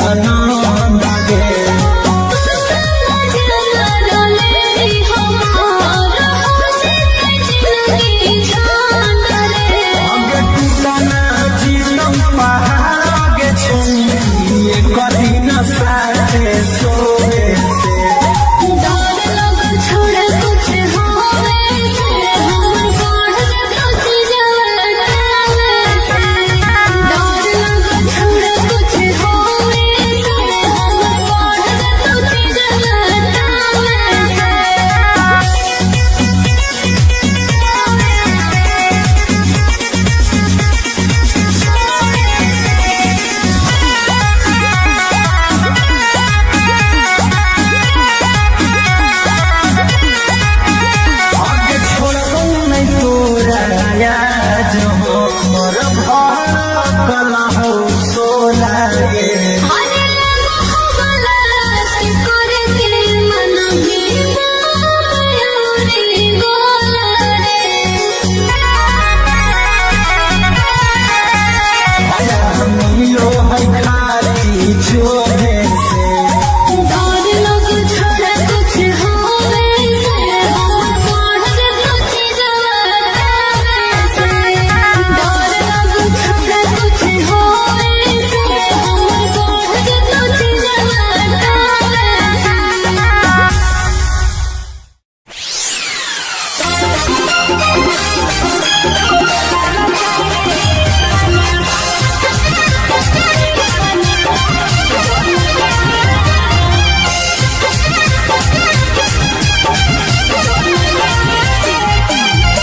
आनंद गे। आगे टूटना जीतम पहाड़ आगे छुई एक दिन साथे सोए से। आगे छोड़बौ नहीं तोरा आज हो मोर भर हो सो लागे। मिलो है खाली छोड़े से।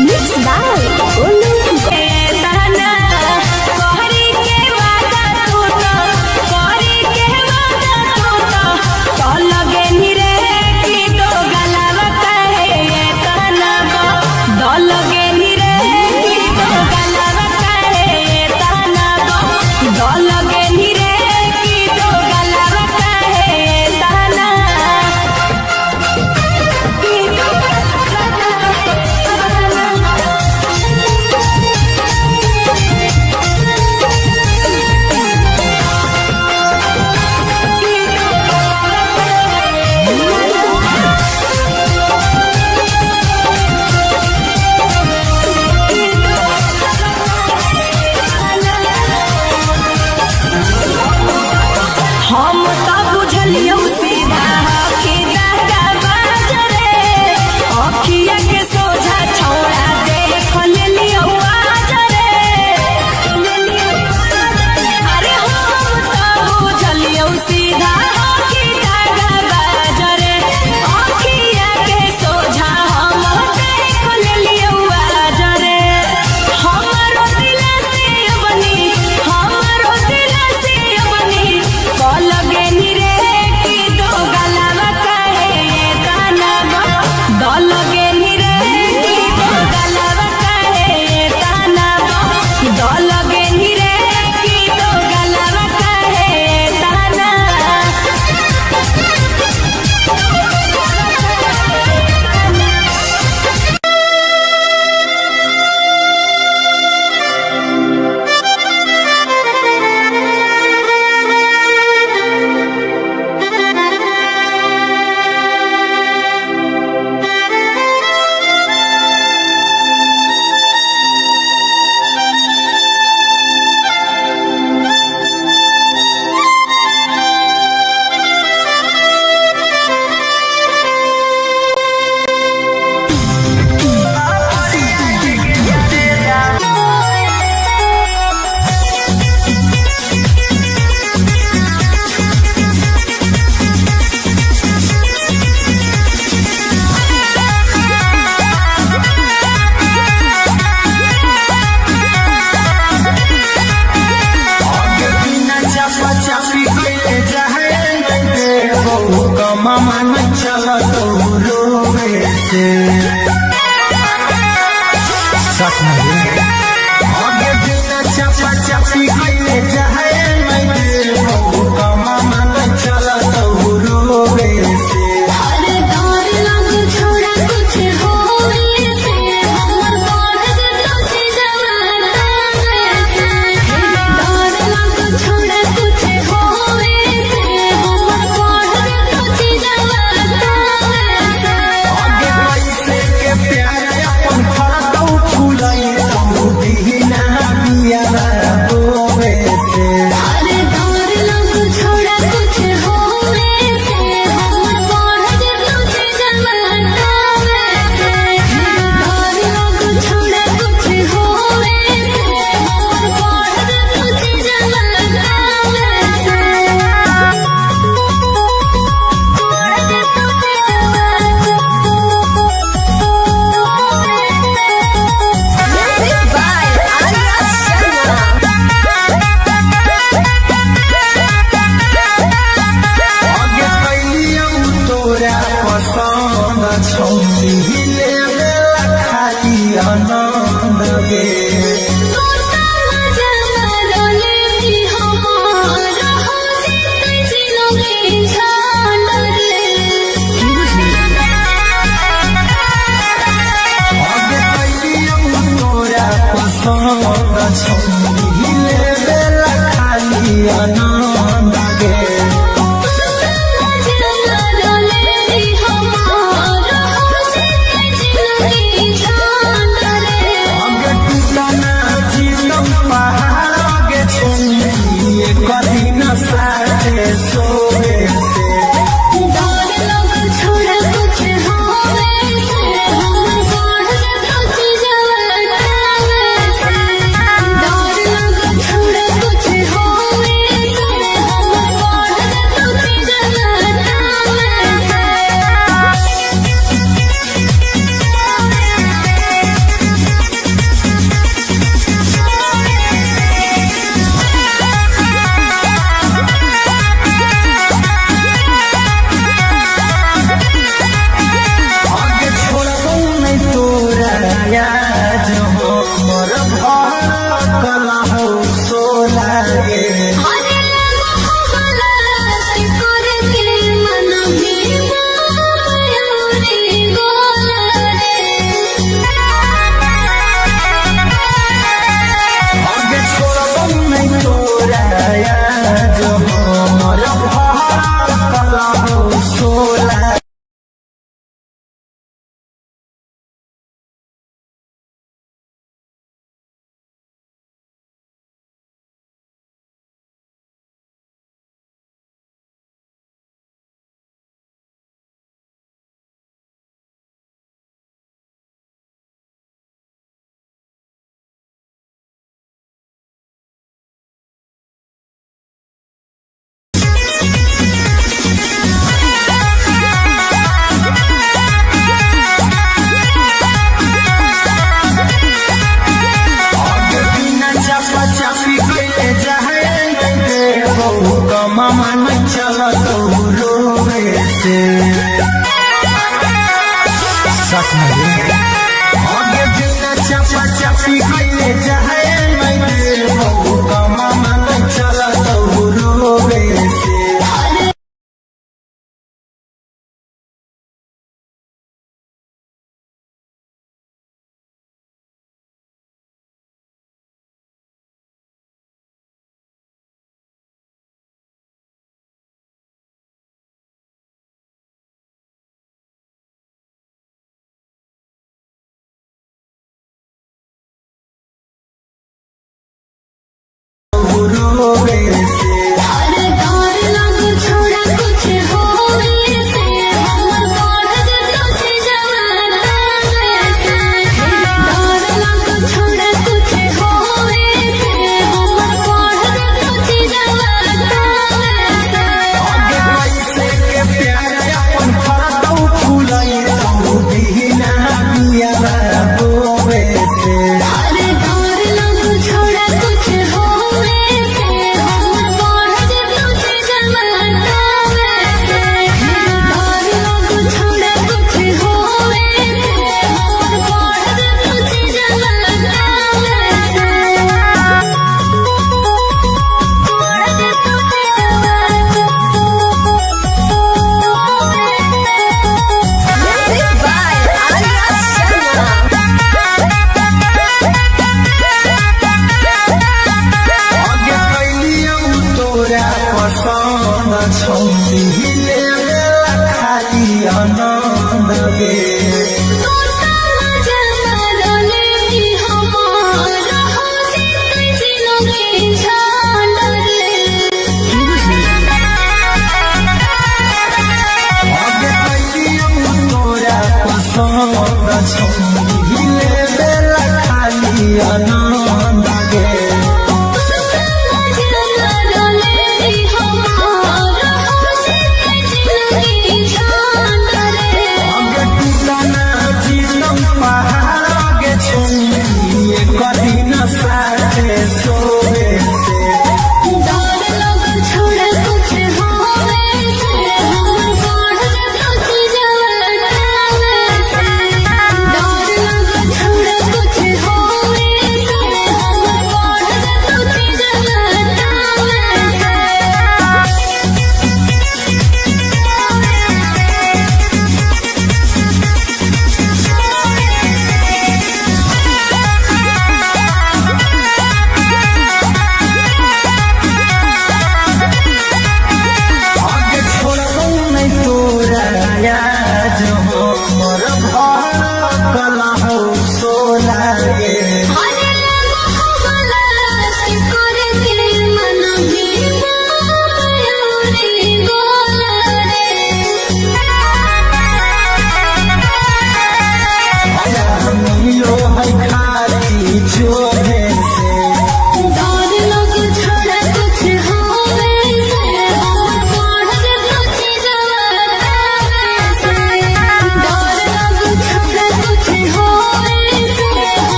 Mix by Golu. हम त बुझलियौ सीधा के दागा बाजरे अखिया के सोझा छौड़ा देख लेलियौ आज रे। अरे हम त बुझलियौ सीधा के दागा बाजरे अखिया के सोझा हम देख लेलियौ आज रे। हमरो दिल से बनी हमरो दिल से बनी लगे रे कि दो गलावा कहे ताना दो लगे रे कि दो गलावा कहे ताना दो लगे रे कि दो गलावा कहे ताना। आगे बिना चापा चापी के जाए नहीं दे बहु कमा न चलत रोवे से। आगे बिना चापा चापी के जाए नहीं दे बहु कमा न चलत रोवे से। अरे डर लग छोड़ा कुछ होए से हमर बढ़ कुछ जवाना से। डर लग छोड़ा कुछ होए रोवे से। डर लग छोड़ा कुछ होवे से, हमर बढ़ जतो चीजवा से। डर लग छोड़ा कुछ होवे से, हमर बढ़ जतो चीजवा से। आगे छोड़बौ नहीं तोरा आज हो मोर भर हो सोला गे। अरे लगो करके मन भी मोरे गोला रे। आगे छोड़बौ नहीं तोरा आज हो मोर भर हो सोला। आगे बिना चापा चापी कइले जाए नहीं देबौ कमामा नहीं चलत रोवे से। सच में रे। आगे बिना चापा चापी कइले जाए नहीं देबौ कमामा नहीं चलत रोवे से। रोवे से। अरे डर लग छोड़ा कुछ होवे से, हमर बढ़ जतो चीजवा से। डर लग छोड़ा कुछ होवे से, हमर बढ़ जतो चीजवा से। आगे पैसे के प्यार अपन फरतौ फुलई तौ बिना बिया बोवे से। अरे डर लग छोड़ा कुछ होवे से, हमर बढ़ जतो चीजवा से। डर लग छोड़ा कुछ होवे से, हमर बढ़ जतो चीजवा से। बढ़ जतो Music by Arya Sharma. आगे कैलियौ तोरा पसन्द छौ ले बेला खाली आनन्द गे। आगे कैलियौ तोरा पसन्द छौ ले बेला खाली आनन्द गे। आगे टूट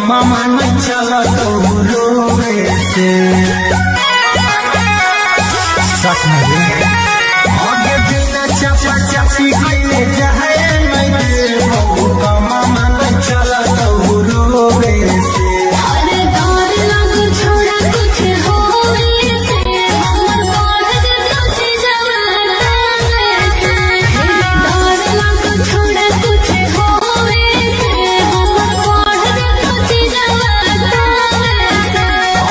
कमा नहीं चलत रोवे से। सच में रे। आगे बिना चापा चापी कइले जाए नहीं दे बहु कमा नहीं चलत रोवे से। अरे डर लग छोड़ा कुछ होवे से हमर बढ़ जेतो चीजवा से। डर लग छोड़ा कुछ होवे से हमर बढ़ जेतो चीजवा से।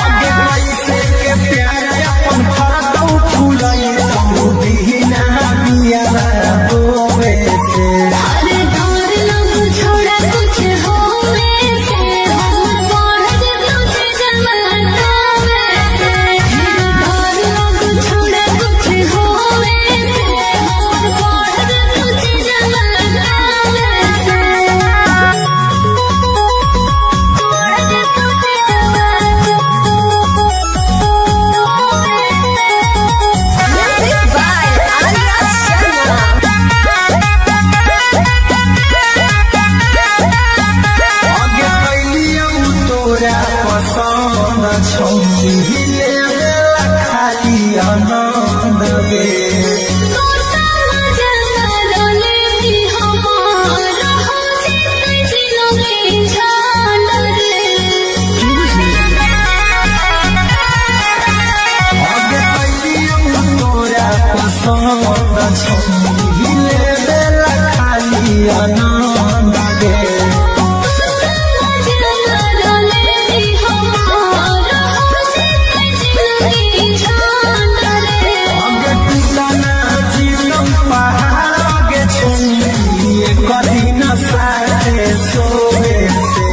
आगे कैसे के प्यार अपन फरतौ फुलई तौ बिना बिया बोवे से। अरे डर लग छोड़ा कुछ होवे से हमर बढ़ जेतो चीजवा से। डर लग छोड़ा कुछ होवे से हमर बढ़ जेतो चीजवा से। बढ़ जेतो Music by Arya Sharma. आगे कैलियौ तोरा पसंद छौली लेवेला खाली आनंद गे। आगे कैलियौ तोरा पसंद छौली लेवेला खाली आनंद गे। आगे टूटना जीवन पहाड़ आगे छौली कदी न साथे सोवे से।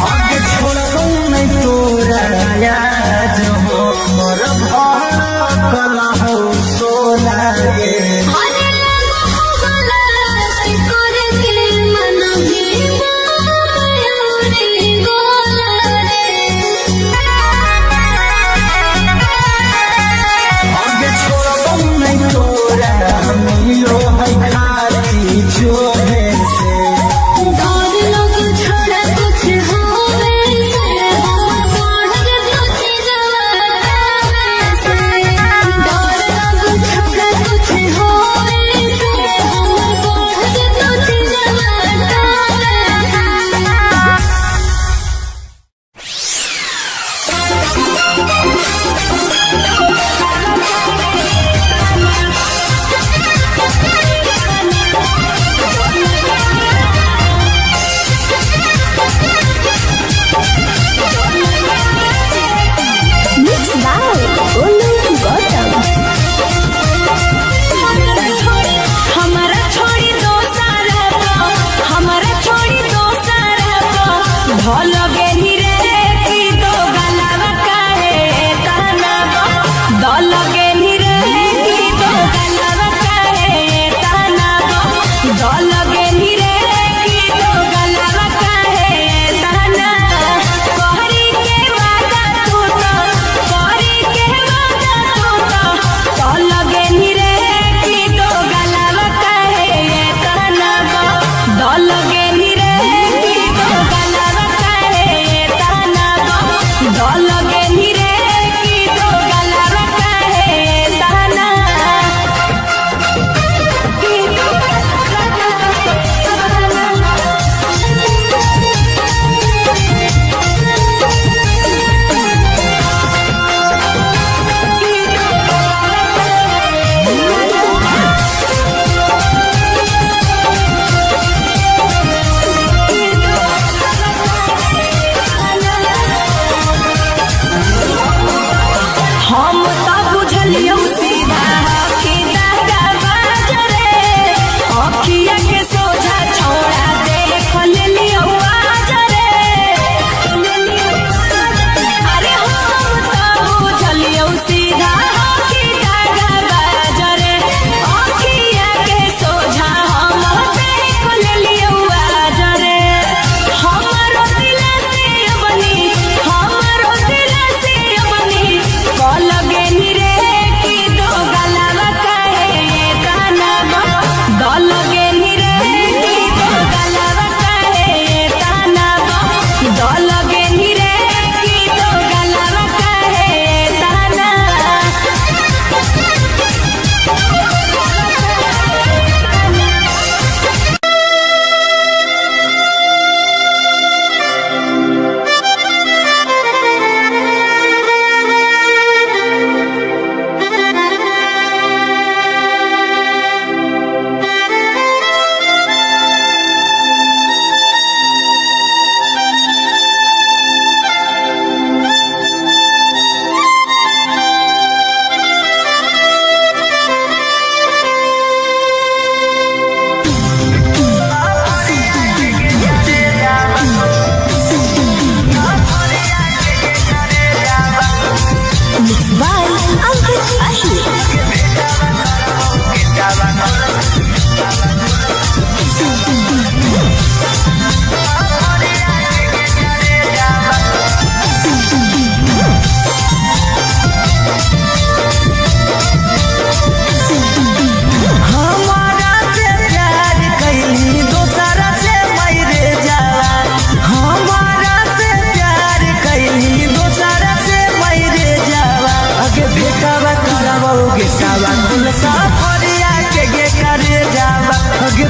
आगे छोड़बौ नहीं तोरा आज हो मोर भड़कल हौ सोना गे। आगे छोड़बौ नहीं तोरा मिलो है खाली चोहे से। Mixed by Olu Gautam. हमारा छोड़ी दोसर को, हमारा छोड़ी दोसर को, भल गेली रे की दो गलावा काहे तना दल गेली रे की दो गलावा काहे तना दल गेली रे की दो गलावा काहे तना। कहरी के वादा तू तो, कहरी के वादा तू तो, तल गेली रे की दो गलावा काहे तना दल गेली रे की दो गलावा काहे।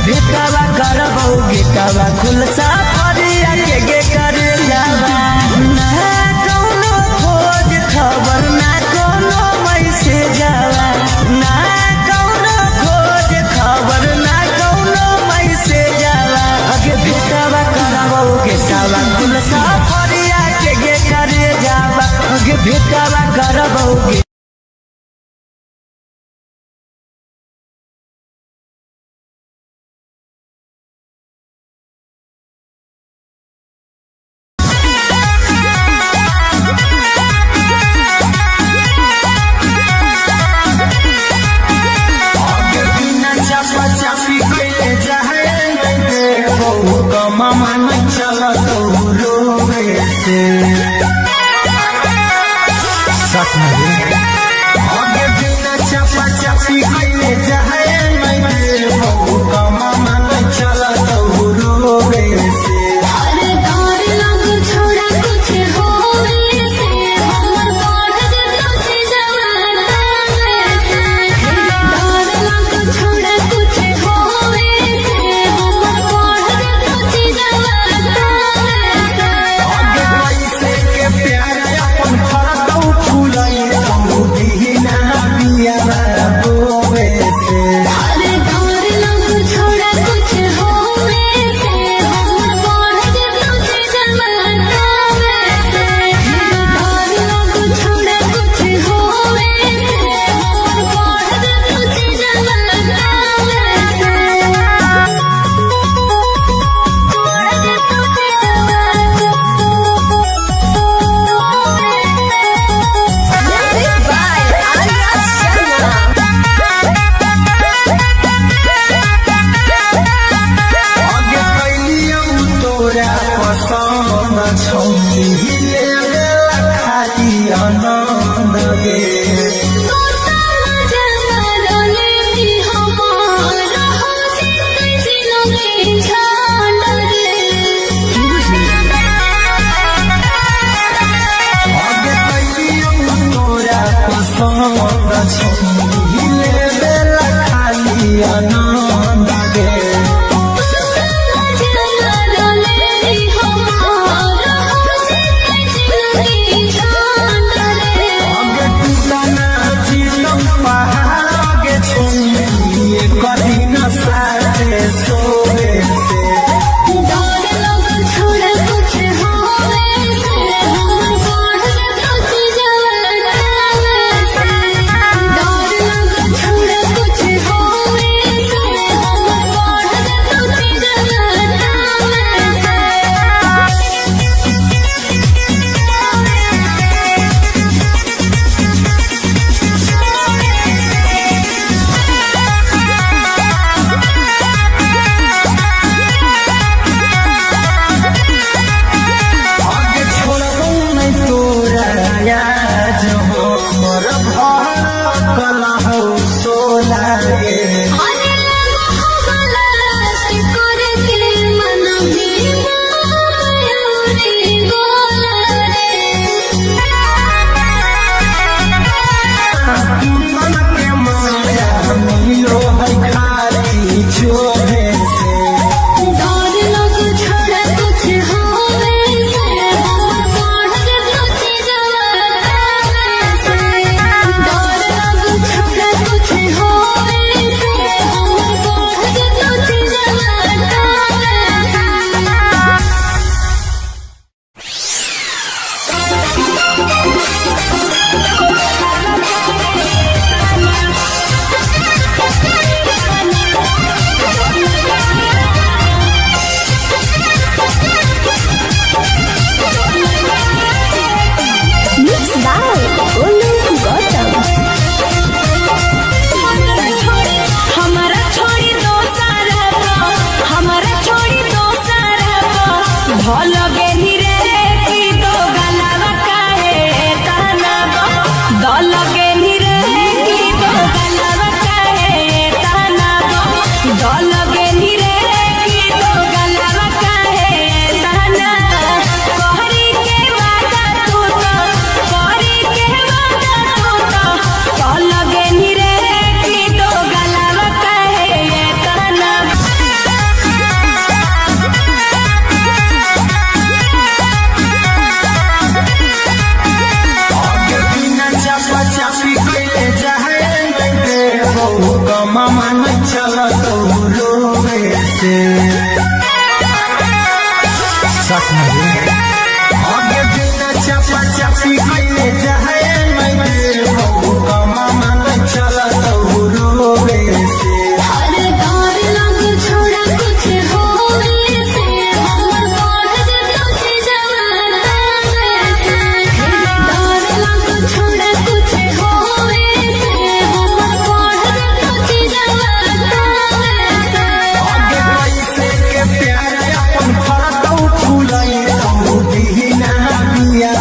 भेटावा करबौ गेटावा खुल सा फरिया के गे कर जावा। ना कौनो खोज खबर ना कौनो मैसेज आवा, ना कौनो खोज खबर ना कौनो मैसेज आवा। आगे भेटावा करबौ गेटावा खुल सा फरिया के गे कर जावा। आगे भेटावा करबौ गे। आगे बिना चापा चापी कइले जाए नहीं दे बहु कमामा नहीं चलत रोवे से। आगे बिना चापा चापी कइले जाए नहीं दे बहु कमामा नहीं चलत रोवे से। अरे डर लग छोड़ा कुछ होवे से, हमर बढ़ जेतो जवाना से। डर लग छोड़ा कुछ होवे से, हमर बढ़ जेतो जवाना से। आगे पैसे के प्यार अपन फरतौ फुलई तू बिना बिया बोवे से। अरे डर लग छोड़ा कुछ होवे से, हमर बढ़ जेतो जवाना से। डर लग छोड़ा कुछ होवे से, हमर बढ़ जेतो जवाना से। Music by Arya Sharma. आगे कैलियौ तोरा पसन्द छौ लेला खाली आनन्द गे। आगे कैलियौ तोरा पसन्द छौ लेला खाली आनन्द गे। आगे बिना चापा चापी कइले जाए नहीं बहु कमा मन चलत रोवे से। अरे डर लग छोड़ा कुछ होवे से हमर बढ़ जेतो जवाना से। डर लग छोड़ा कुछ होवे से हमर बढ़ जेतो जवाना से। आगे कैसे के प्यार अपन फरतौ फुलई तौ बिना बिया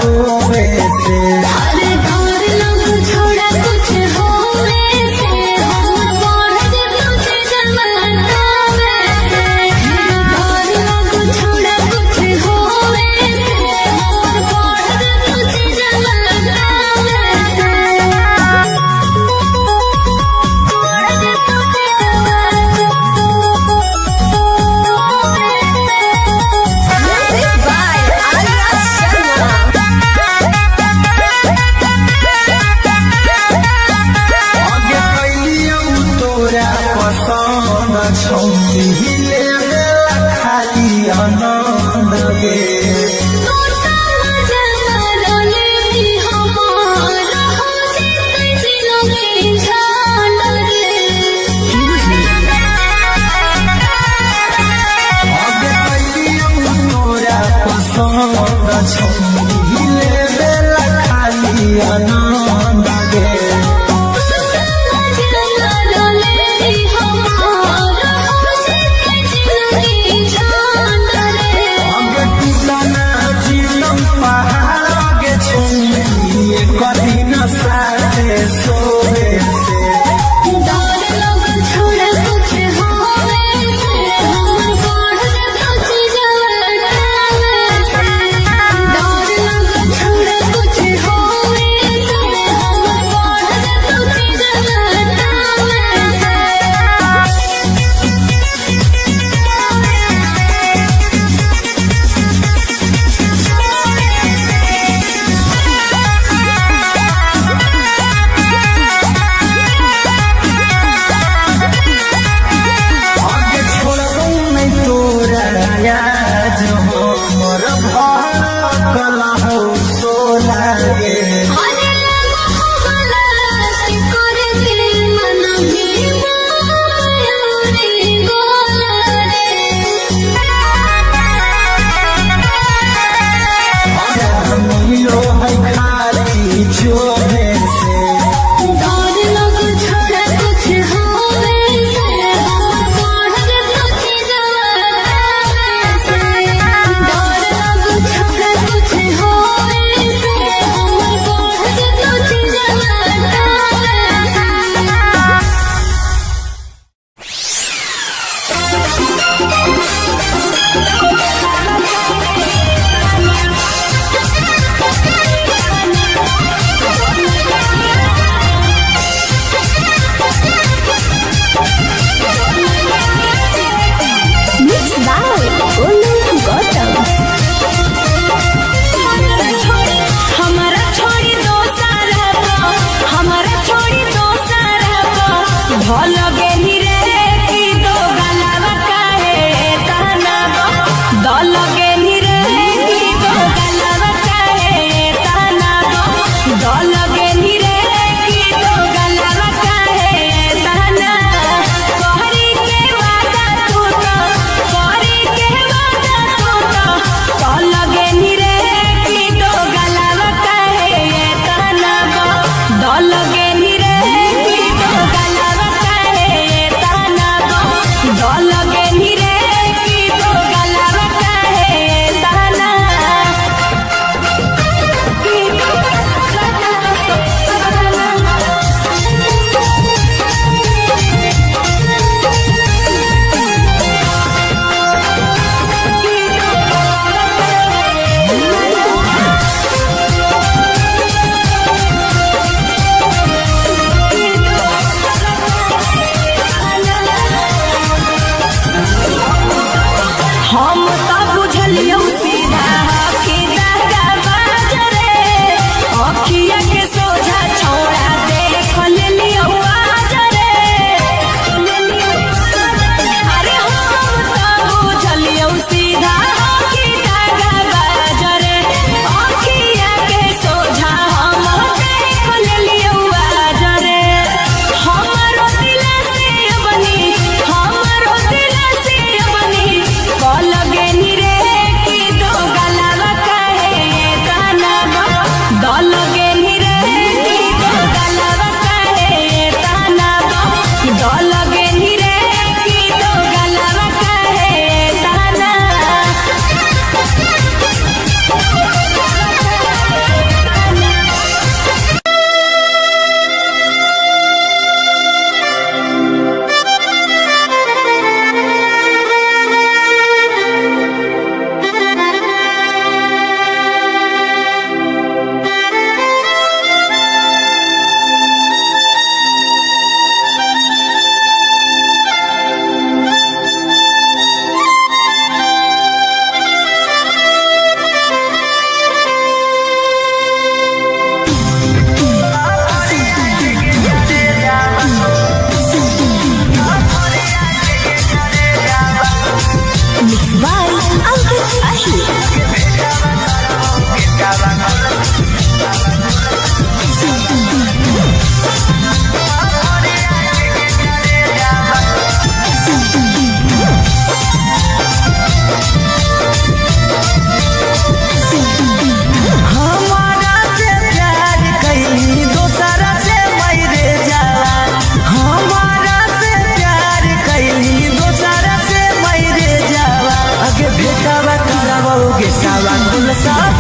बोवे से। अरे डर लग छोड़ा कुछ होवे से हमर बढ़ जेतो जवाना से। डर लग छोड़ा कुछ होवे से हमर बढ़ जेतो जवाना से। बढ़ जेतो Music by Arya Sharma. आगे कैलियौ तोरा पसंद छौ हिले बेला खाली आनंद गे। आगे कैलियौ तोरा पसंद छौ हिले बेला खाली आनंद गे। आगे टूटना जीवन पहाड़ आगे छौ कभी न साथे सोवे से। आगे छोड़बौ नहीं तोरा आज हो मोर भड़कल हौ सोना गे। मिलो है खाली चोरे से। कुछ हो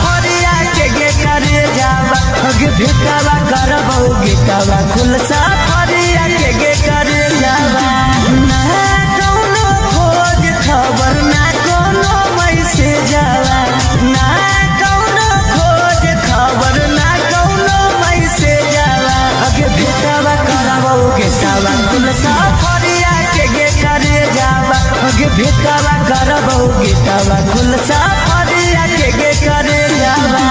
फरिया के गे करे जावा अगे भेटावा करबौ गेटावा खुल फरिया के गे करे जावा। ना कौनो खोज खबर ना कोनो मैसेज आवा, ना कौनो खोज खबर ना कौनो मैसेज आवा। अगे भेटावा करबौ गेटावा खुल फरिया के गे करे जावा अगे भेटावा करबौ गेटावा खुल फरिया के गे करे जावा।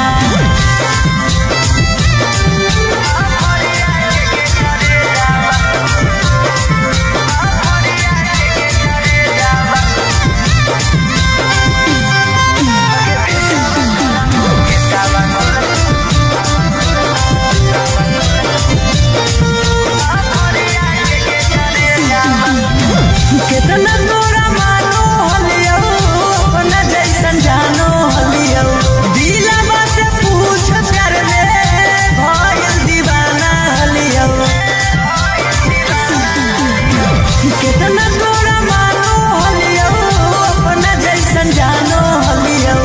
केतना तोरा मानो हलियौ अपना जैसन जानो हलियौ, दिलवा से पूछ प्यार में भइल दीवाना हलियौ। केतना तोरा मानो हलियौ अपना जैसन जानो हलियौ,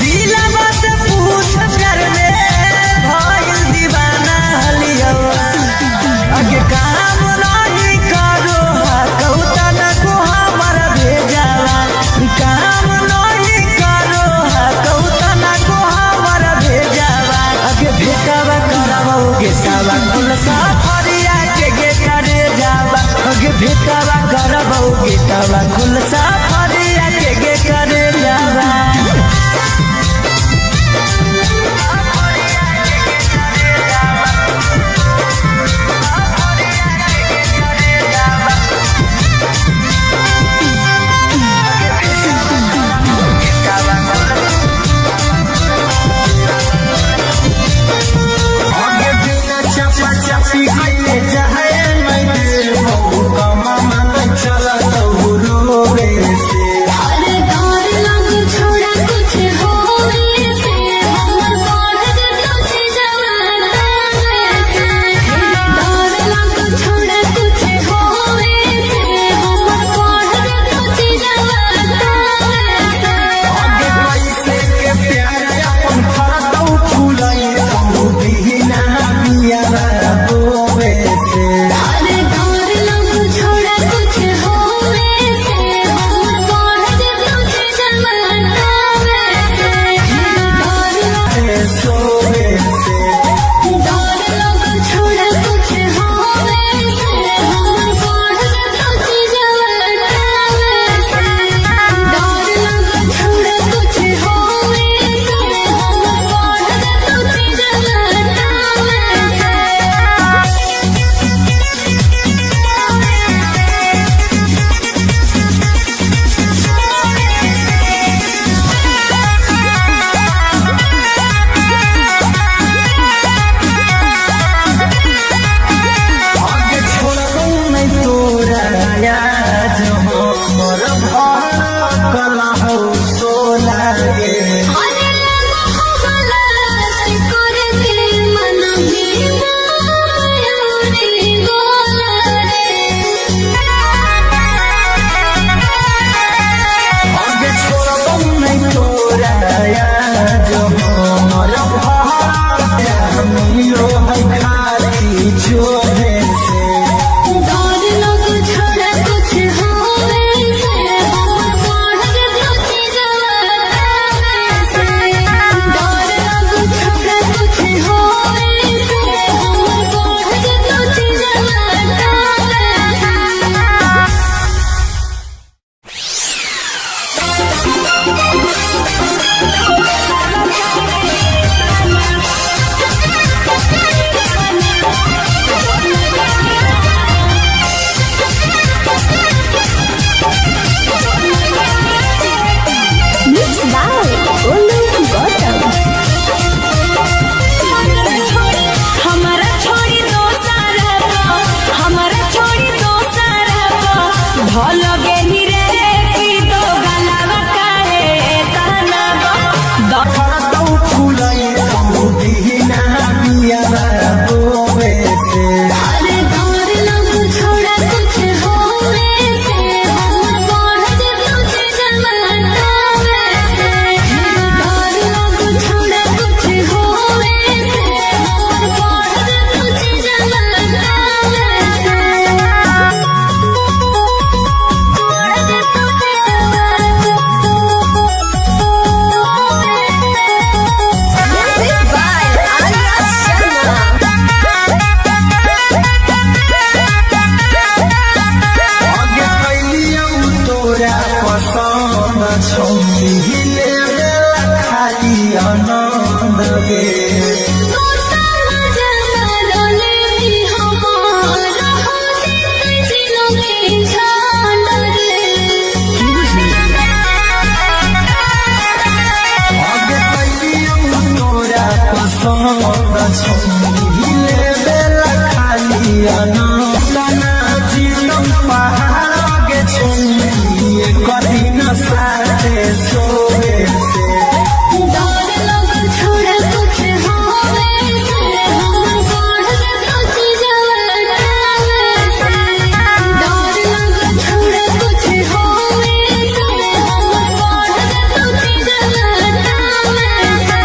दिलवा से पूछ प्यार में भइल दीवाना हलियौ। अगे काम नाही करो हा कौतन को हमर भेजावा, काम नाही करो हा कौतन को हमर भेजावा। अगे भेटावा करबौ गेटावा कुल फरिया के गे करे जावा अगे भेटावा करबौ गेटावा कुल फरिया के गे करे जावा। आगे बिना चापा चापी कइले जाए नहीं दे बहु कमा मन चलत रोवे से। गे। तोता मजा रोले भी हमारा हो जित जिलोगे झांड रे। आगे कहियो तोरा पसंद छौ, हिले बेला खाली अनंतना जीतम पहाड़ गे छौरी, कदी न साथे सोवे से। डर लग छोड़ा कुछ होवे से, हमर बढ़ जतो चीजवा से। डर लग छोड़ा कुछ होवे से, हमर बढ़ जतो चीजवा से।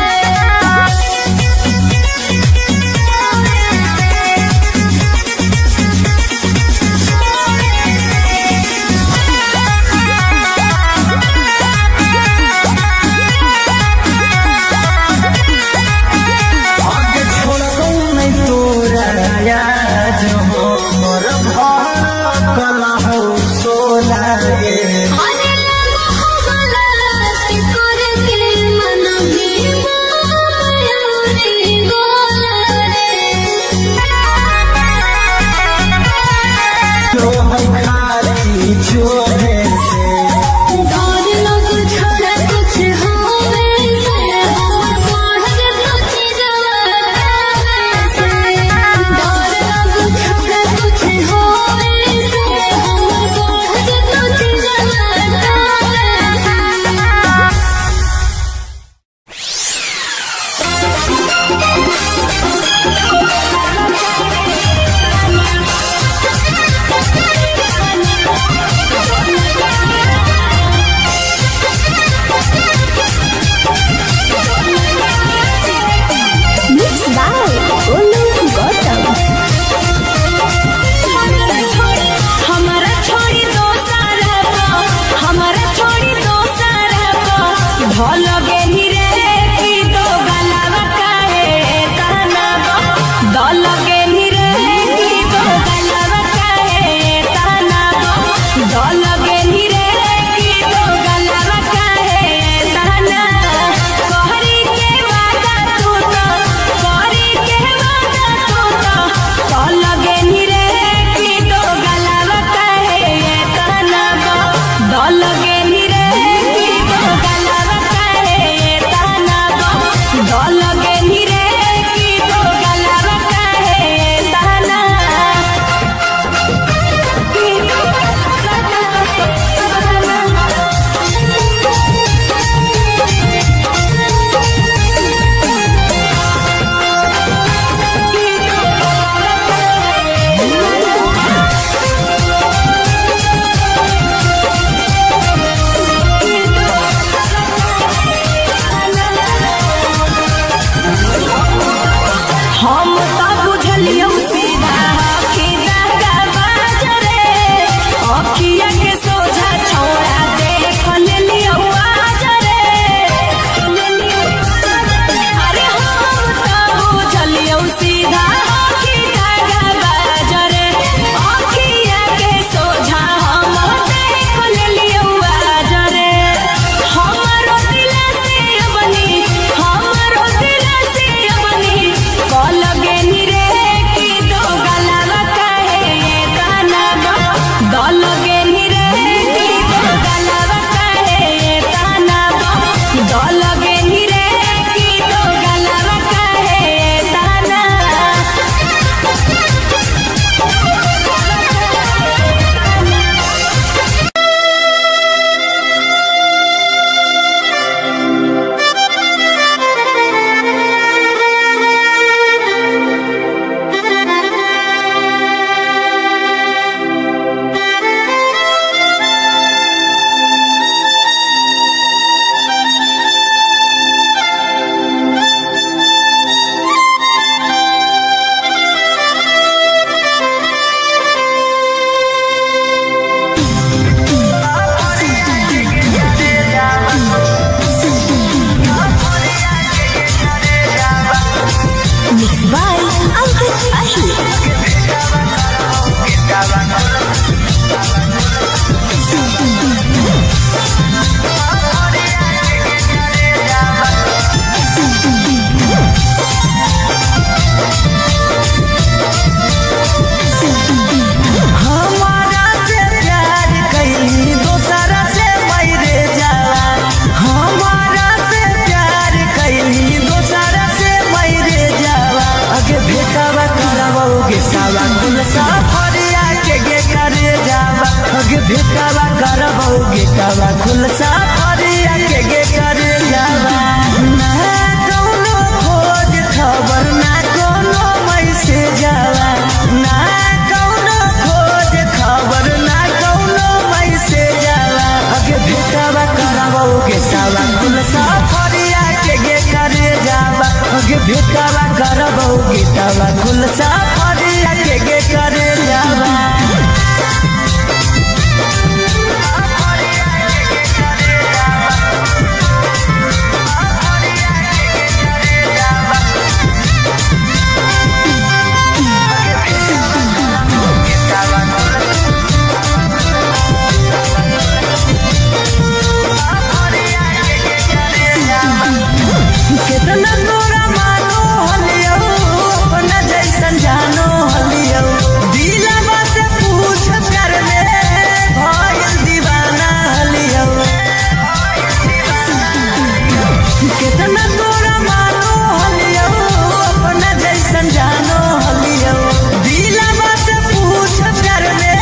भेटावा करबौ गेटावा खुल सा फरिया के गे करे जावा। ना कौनो खोज खबर ना कोनो मैसेज आवा, ना कौनो खोज खबर ना कौनो मैसेज आवा। अगे भेटावा करबौ गेटावा खुल सा फरिया के गे करे जावा। अगे भेटावा करबौ गेटावा खुल सा फरिया के गे करे जावा। कितना तोरा मानो हलियौ, अपना जैसन जानो हलियौ। दिलवा से पूछ प्यार में भइल दीवाना हलियौ। कितना तोरा मानो हलियौ, अपना जैसन जानो हलियौ। दिलवा से पूछ प्यार में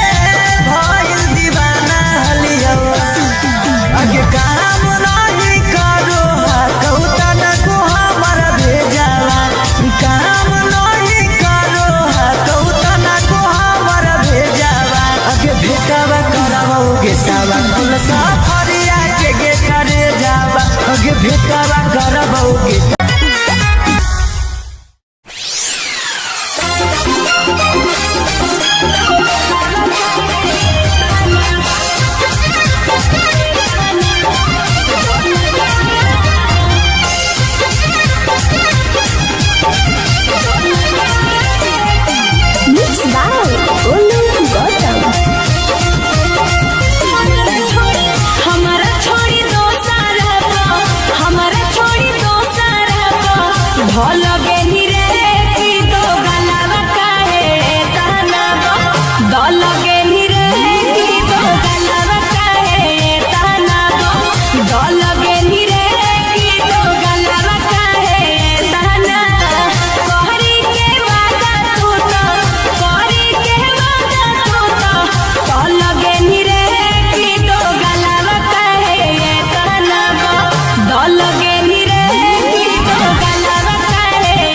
भइल दीवाना हलियौ। आगे काम नाही करो कौतन को हमर भेजावा। काम नाही करो कौतन को हमर भेजावा। आगे भेटावा करबौ गेटावा कुल सफरिया के गे करे जावा। आगे भेटावा करबौ गेटावा। Mix by Olu Gautam. हमारा छोड़ी दोसर को, हमारा छोड़ी दोसर को, भल गेनी रे की दो गलावा काहे ताना बो, दल गेनी रे की दो गलावा काहे ताना बो, दल गेनी रे की दो गलावा काहे ताना। कहरी के वादा तू तो, कहरी के वादा तू तो, तल गेनी रे की दो गलावा काहे ताना बो, दल गेनी रे की दो गलावा काहे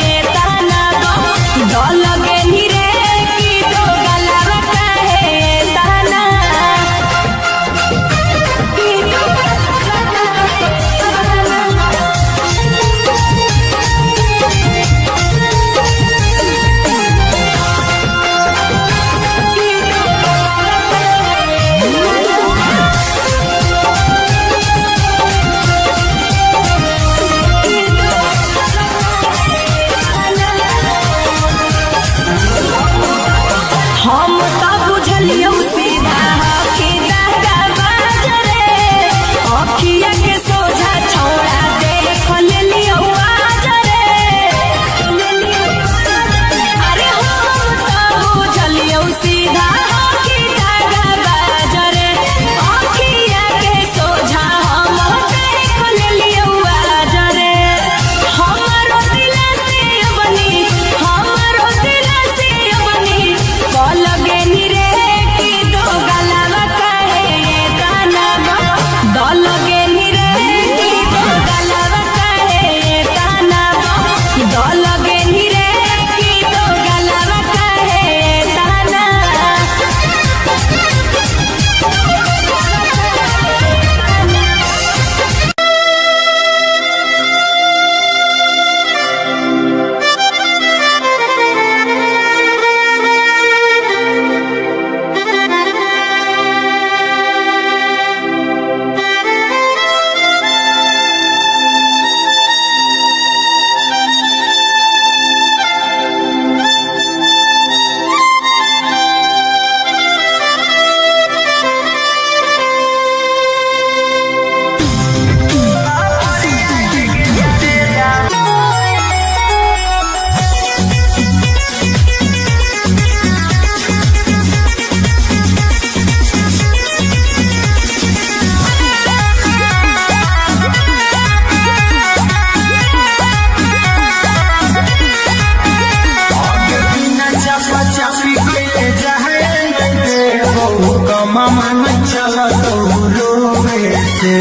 से।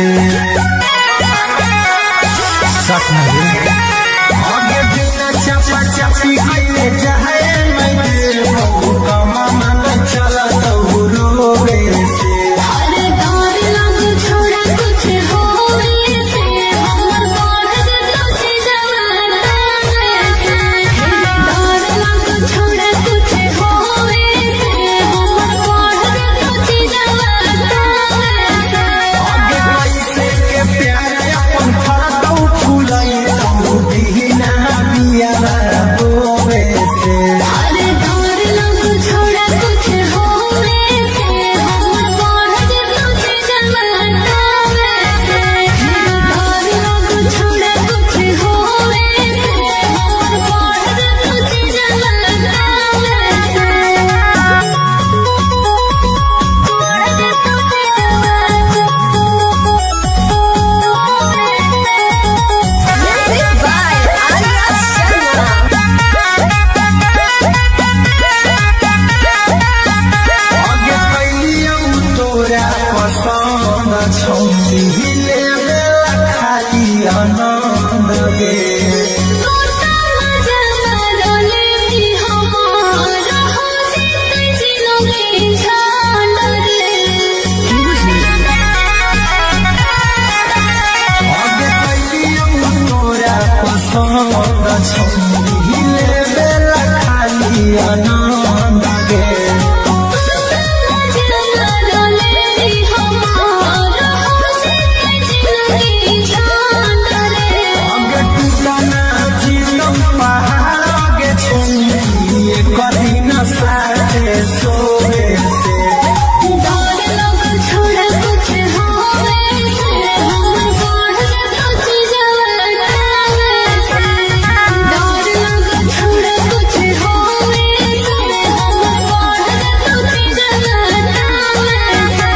आगे बिना चापा चापी कइले जाए नहीं बहु कमा मन चलत रोवे से। अरे डर लग छोड़ा कुछ होवे से, हमर बढ़ जतो जवाना से। डर लग छोड़ा कुछ होवे से, हमर बढ़ जतो जवाना से। आगे पैसे के प्यार अपन फरतौ फुलई तौ बिना बिया बोवे से। अरे डर लग छोड़ा कुछ होवे से, हमर बढ़ जतो जवाना से। डर लग छोड़ा कुछ होवे से, हमर बढ़ जतो जवाना से। Music by Arya Sharma. आगे कैलियौ तोरा पसंद छौ हिले बेला खाली आनंद गे। तोता मजा मारले भी हमार हो जिते जिनगी झाल रे। आगे कैलियौ तोरा पसंद छौ हिले बेला खाली आनंद गे। तोता मजा मारले भी हमार हो जिते जिनगी झाल रे। आगे टूटना जीतम पहाड़ आगे छौनी एक दिन साथे सोवे से। डर लग छोड़ा कुछ होवे से, हमर बढ़ जतो जवाना से। डर लग छोड़ा कुछ होवे से, हमर बढ़ जतो जवाना से।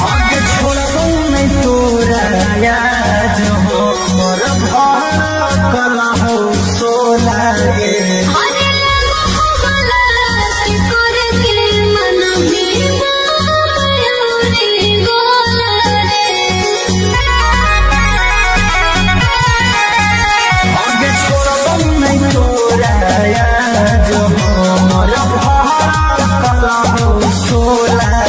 आगे छोड़बौ नहीं तोरा आज हो मोर भर कलहौ सो लागे। अरे लगो बलास करके मन भी मयूरी गोला रे। आगे छोड़बौ नहीं तोरा आज हो मोर भर कलहौ सो लागे।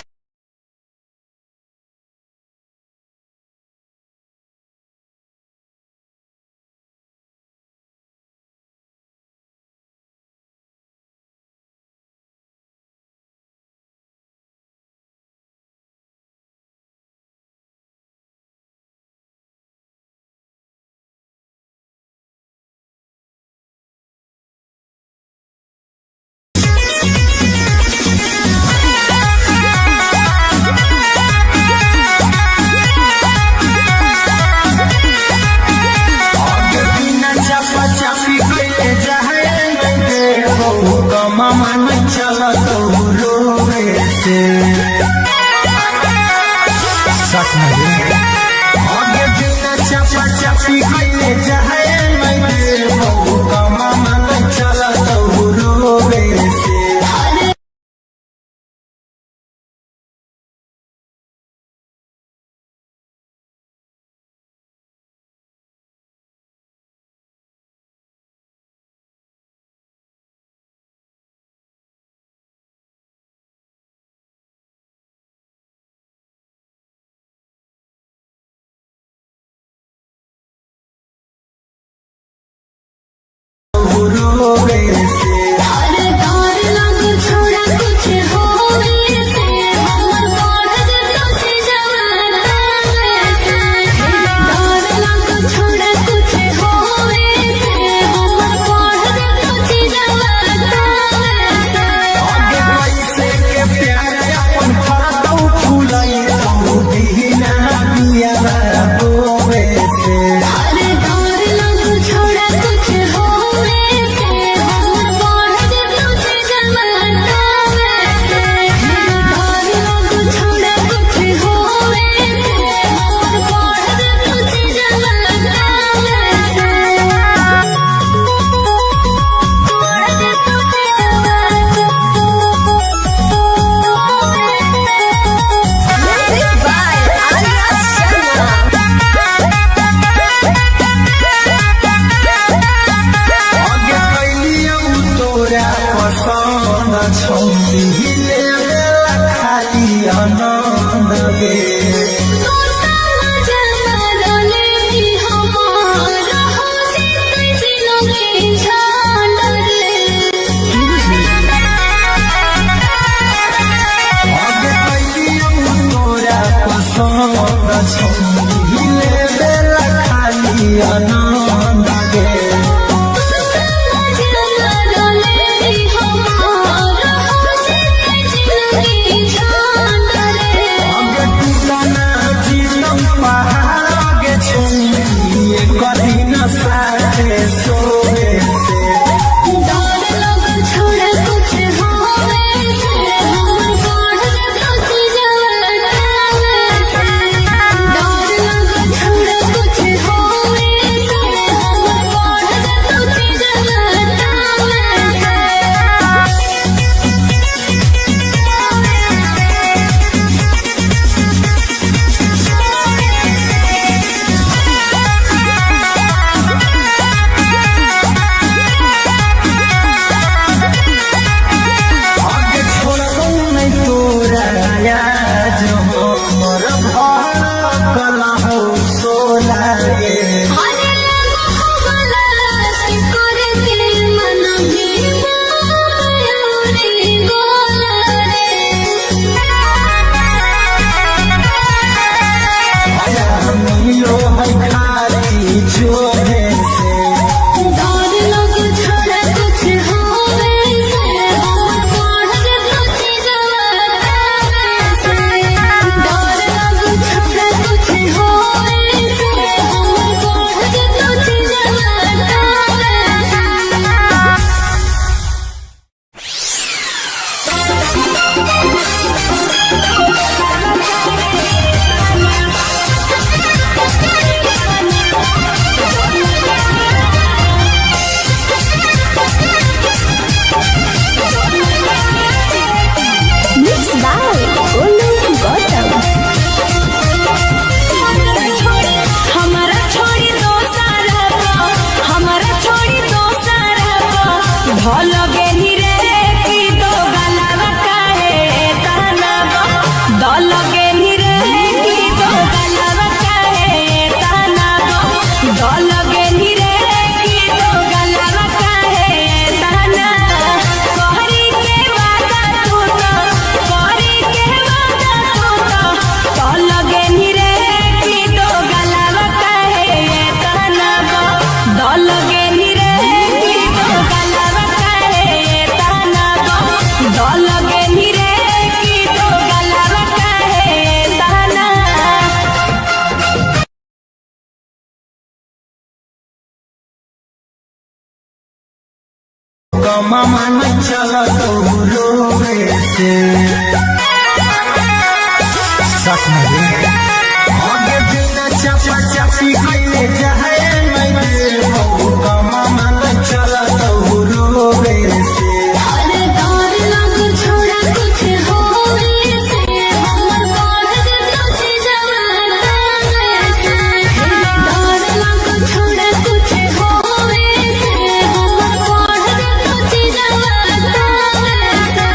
आगे बिना चापा चापी कइले जाए नहीं बहु कमा मन चलत रोवे से। आगे बिना चापा चापी कइले जाए नहीं बहु कमा मन चलत रोवे से। रोवे से। अरे डर लग छोड़ा कुछ होवे से, हमर बढ़ जतो जवाना से। डर लग छोड़ा कुछ होवे से, हमर बढ़ जतो जवाना से। आगे पैसे के प्यार अपन फरतौ फुलई तौ बिना बिया बोवे से। अरे डर लग छोड़ा कुछ होवे से, हमर साथे सोवे से। डर लग छोड़ा कुछ होवे से, हमर बढ़ जेतो चीजवा तावे से। डर लग छोड़ा कुछ होवे से, हमर बढ़ जेतो चीजवा तावे से। आगे छोड़बौ नहीं तोरा आज हो मोर भड़कल हौ सोला गे। अरे लगो हो गलास करे के मन भी रे गोला रे। आया मिलो है खाली जोहे से। डर लग छोड़ा कुछ होवे से, हमर बढ़ जेतो चीजवा तावे से। डर लग छोड़ा कुछ होवे से, हमर बढ़ जेतो चीजवा तावे से। Mix by Golu Gautam. हमारा छोड़ी दोसर को, हमारा छोड़ी दोसर को, ढल गेली रे की दो गलावा काहे ताना बो, दल गेली रे की दो गलावा काहे ताना बो, दल गेली रे की दो गलावा काहे ताना। कहरी के वादा तू तो, कहरी के वादा तू तो, तल गेली रे की दो गलावा काहे ताना बो, दल गेली रे की दो गलावा काहे ताना बो, दल गेली रे की दो गलावा काहे ताना। कमा मन चलत रोवे से। साथ में रे। आगे बिना चापा चापी कइले जाए नहीं दे कमा मन चलत रोवे से। अरे डर लग छोड़ा कुछ होवे से, हमर बढ़ जेतो चीजवा तावे से। डर लग छोड़ा कुछ होवे से, हमर बढ़ जेतो चीजवा तावे से।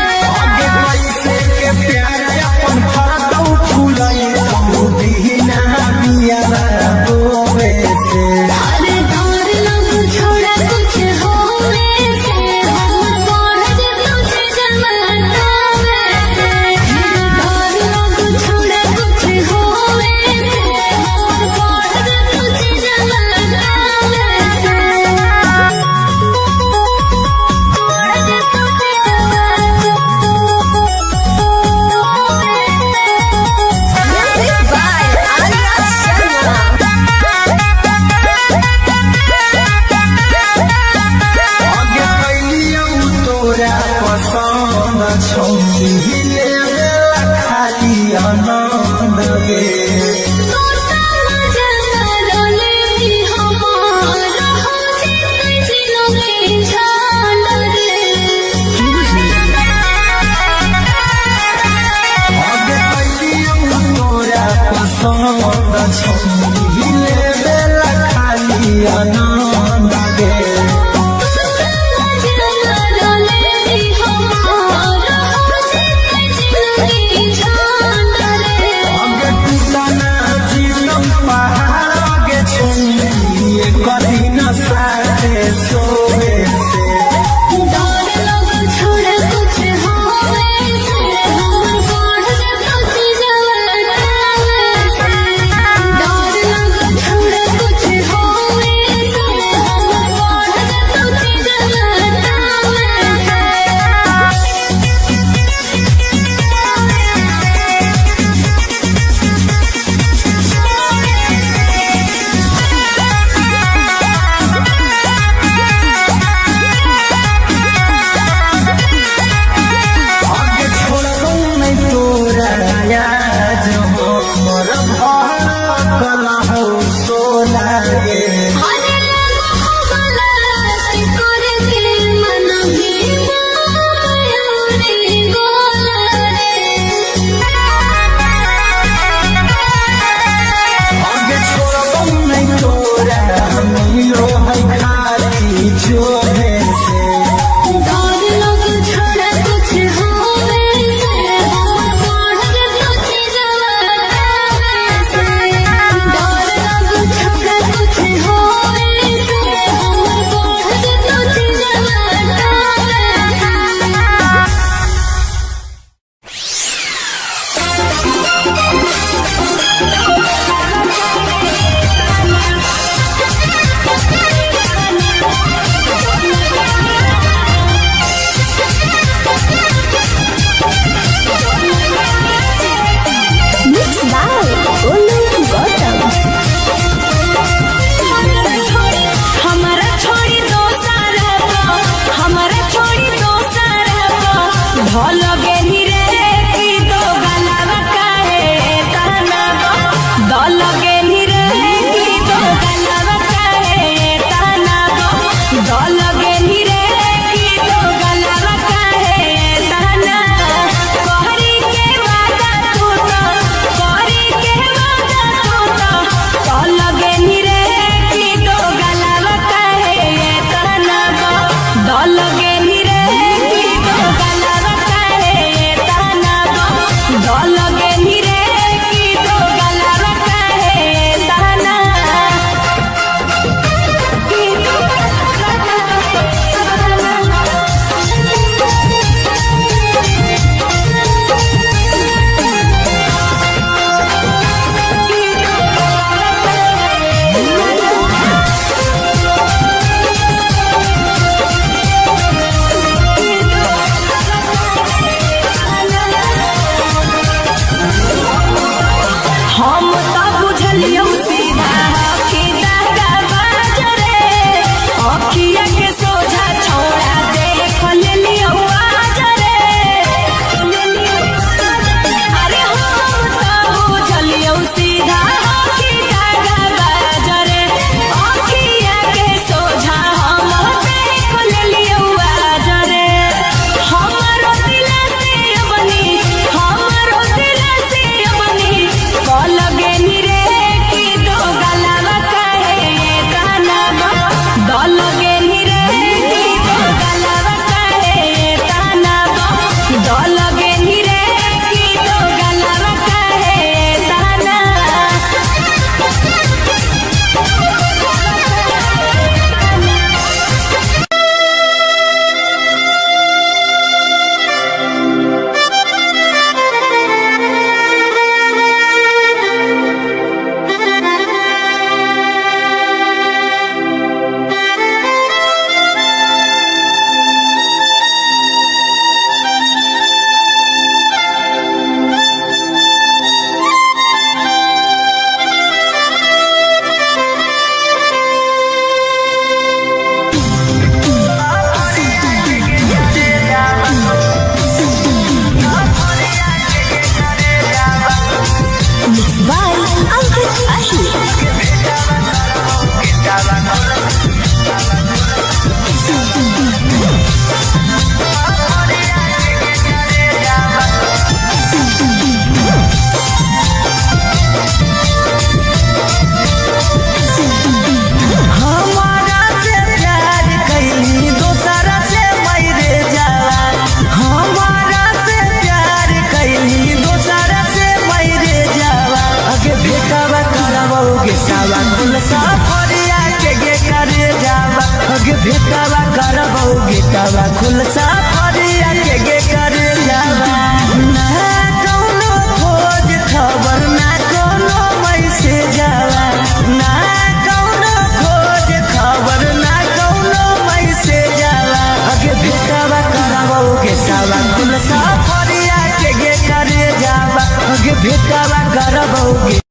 आगे पैसे के प्यार अपन फरतौ फुलई तू बिना बिया बोवे से। अरे डर लग छोड़ा कुछ होवे से, हमर बढ़ जेतो चीजवा तावे से। डर लग छोड़ा कुछ होवे से, हमर बढ़ जेतो चीजवा तावे से। बढ़ जेतो चीजवा म्यूजिक बाय आर्या शर्मा। आगे कैलियौ तोरा पसंद छौली लेवेला खाली आनंद गे। तोता मजा रोले भी हमार हो जेते जिलोगे छान रे। आगे कैलियौ तोरा पसंद छौली लेवेला खाली आनंद गे। तोता मजा रोले भी हमार हो जेते जिलोगे छान रे। आगे टूटना जीवन पहाड़ आगे छौली एक दिन साथे सोवे से। डर लग छोड़ा कुछ होवे से, हमर बढ़ जेतो चीजवा तावे से। डर लग छोड़ा कुछ होवे से, हमर बढ़ जेतो चीजवा तावे से। भेटवा करबौ गेटवा खुल सा फरिया के गे करे जावा। ना कौनो खोज खबर ना कौनो मैसेज आवा, ना कौनो खोज खबर ना कौनो मैसेज आवा। आगे भेटवा करबौ गेटवा खुल सा फरिया के गे करे जावा। आगे भेटवा करबौ गे।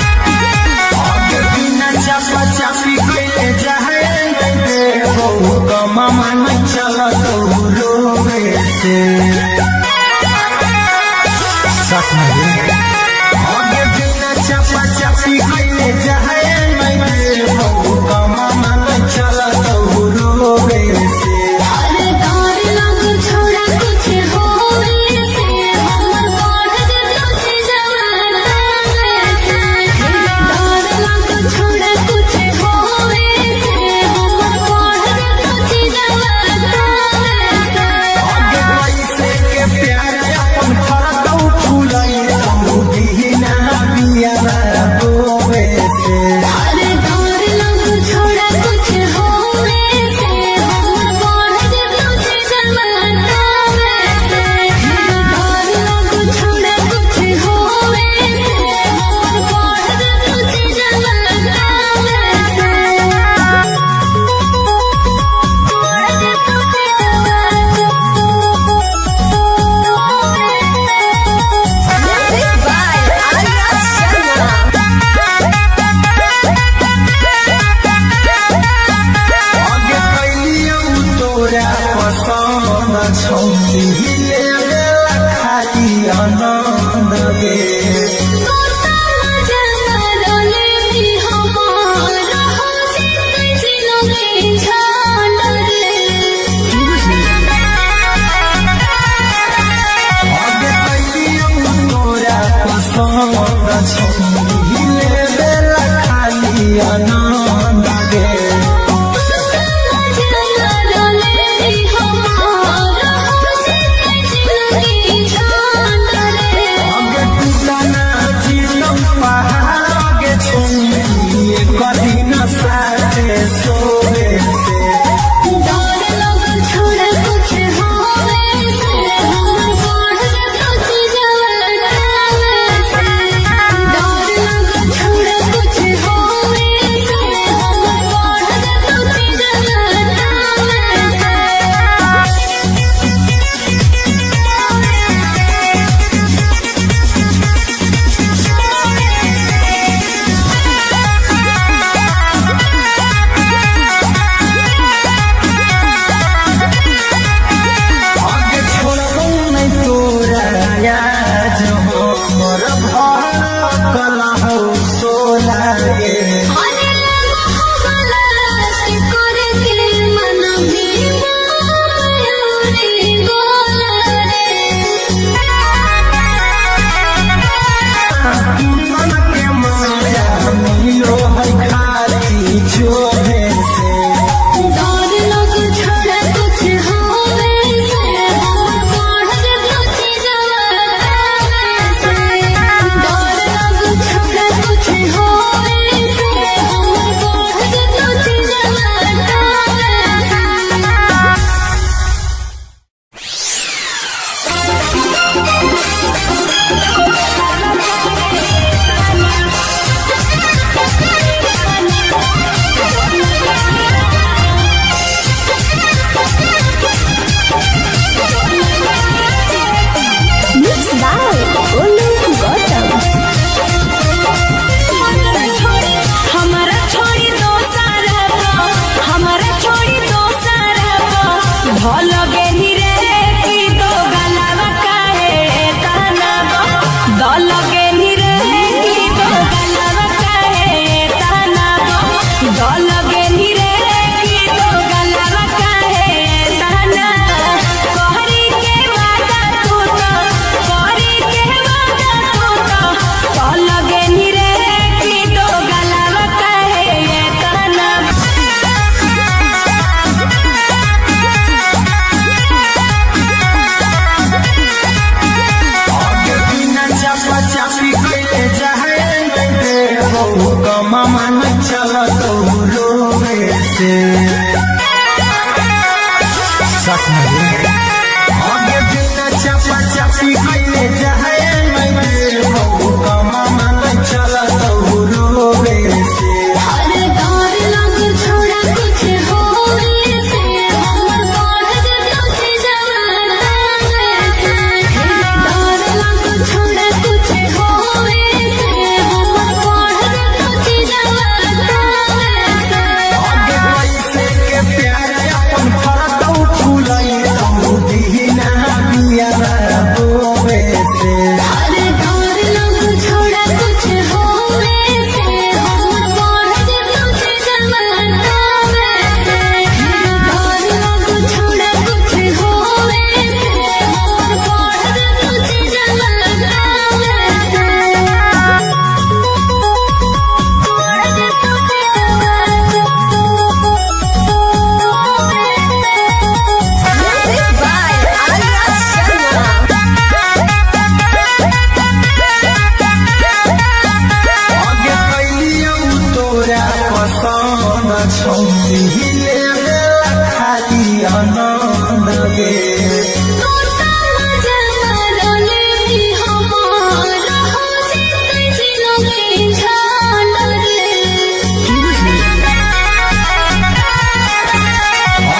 आगे बिना चापा चापी कइले जाए दे बहु कमामा नहीं चलत रोवे से। आगे बिना चापा चापी कइले जाए दे बहु कमामा नहीं चलत रोवे से। अरे डर लग छोड़ा कुछ होवे से, हमर बढ़ जेतो जवाना से। डर लग छोड़ा कुछ होवे से, हमर बढ़ जेतो जवाना से। आगे पैसे के प्यार अपन फरतौ फुलई तू बिना बिया बोवे से। अरे डर लग छोड़ा कुछ होवे से, हमर बढ़ जेतो जवाना से। डर लग छोड़ा कुछ होवे से, हमर बढ़ जेतो जवाना से। बढ़ जेतो Music by Arya Sharma. आगे कैलियौ तोरा पसन्द छौ लेवेला खाली आनन्द गे। आगे कैलियौ तोरा पसन्द छौ लेवेला खाली आनन्द गे। आगे टूटना जीतौ पहाड़ आगे छौनी कदी न साथे सोवे से। Thank you. से। साथ में रे। आगे बिना चापा चापी कइले जाए नहीं बहु कमा मन चलत रोवे से। अरे डर लग छोड़ा कुछ होवे से हमर बढ़ जेतौ जवाना से। डर लग छोड़ा कुछ होवे से हमर बढ़ जेतौ जवाना से। आगे कैसे के प्यार अपन फरतौ फुलई तौ दीना बिया बोवे से। अरे डर लग छोड़ा कुछ होवे से हमर बढ़ जेतौ जवाना से। डर लग छोड़ा कुछ होवे से हमर बढ़ जेतौ जवाना से। बढ़ जेतौ Music by Arya Sharma. आगे कैलियौ तोरा पसंद छौरी लेवेला खाली आनंद गे। तोता मजा मारले भी हमारा हो जेतै जिनगी छान रे।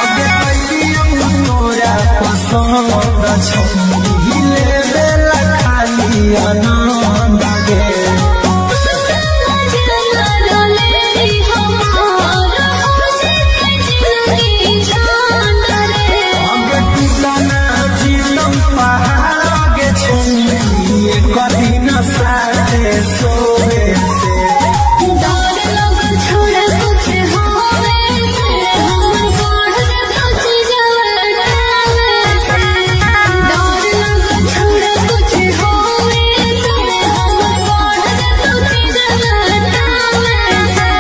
आगे कैलियौ तोरा पसंद छौरी लेवेला खाली आनंद गे। तोता मजा मारले भी हमारा हो जेतै जिनगी छान रे। आगे टूटना जीतम पहाड़ आगे छौरी एक दिन साथे सोवे से। डर लग छोड़ा कुछ होवे से हमर बढ़ जेतौ जवाना से। डर लग छोड़ा कुछ होवे से हमर बढ़ जेतौ जवाना से।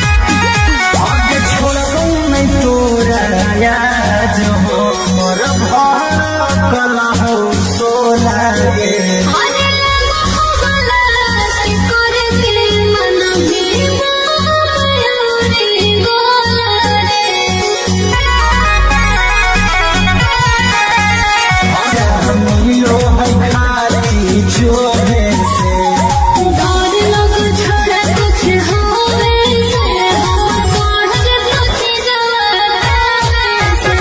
आगे छोड़बौ नहीं तोरा आज हो मोर भर हो सोला गे। अरे मोहब्बत करके मन भी मोरे गोला रे। मिलो है खाली चोरे से। डर लग छोड़ा कुछ होवे से हमर बढ़ जेतौ जवाना से।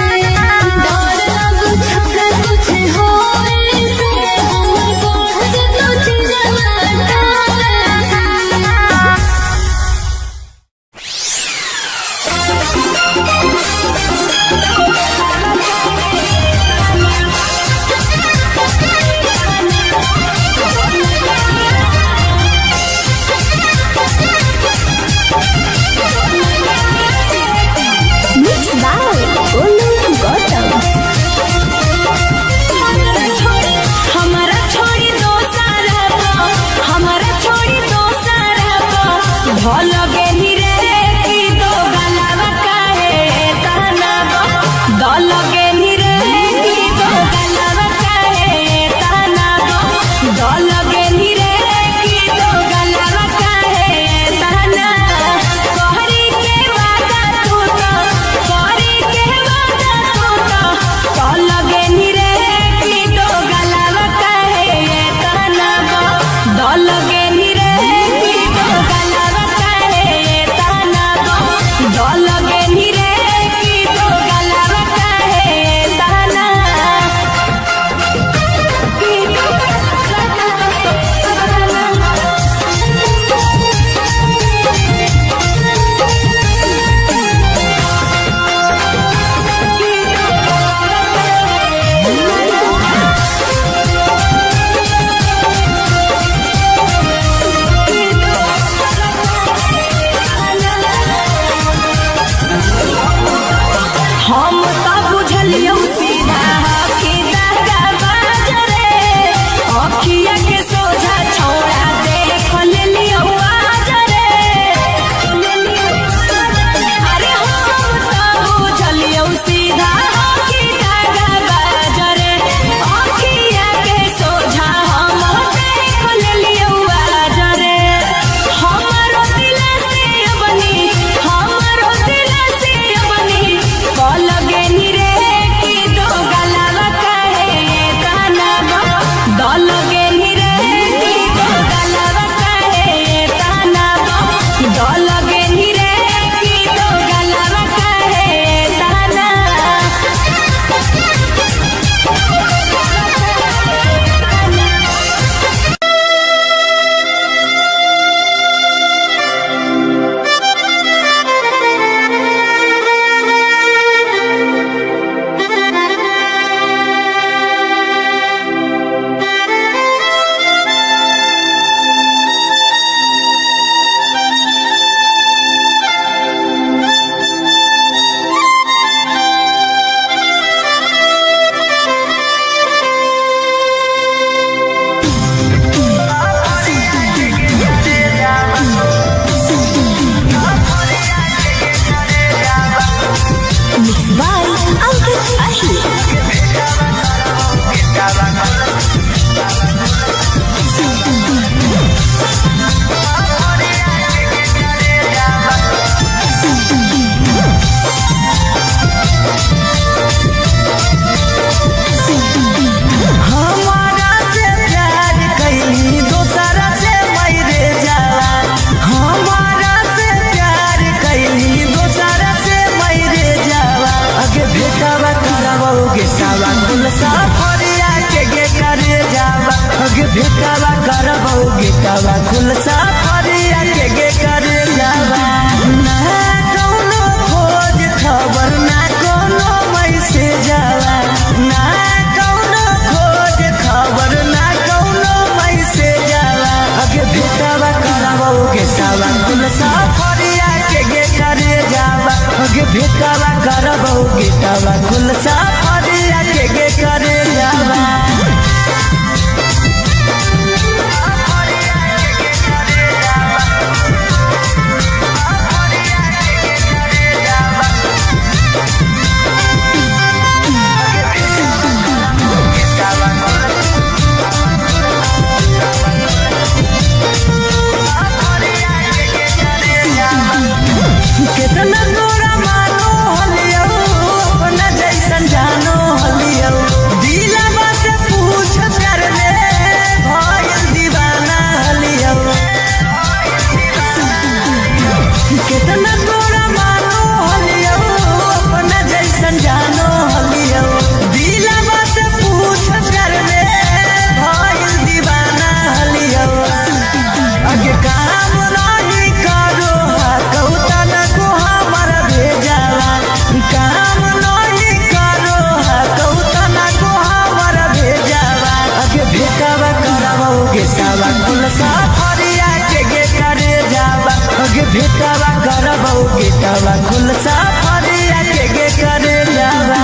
भेटवा करबौ गेटवा खुल सफरिया के गे करे जावा। कितना तोरा मानो हलियौ अपना जैसन जानो हलियौ दिलवा से पूछ प्यार में भइल दीवाना हलियौ। कितना तोरा मानो हलियौ अपना जैसन जानो हलियौ दिलवा से पूछ प्यार में भइल दीवाना हलियौ। आगे काम नाही करो कौतन को हमर भेजावा काम नाही करो कौतन को हमर भेजावा। आगे भेटावा करबौ गेटावा कुल सफरिया के गे करे जावा। आगे भेटावा करबौ गेटावा कुल सफरिया के गे करे जावा।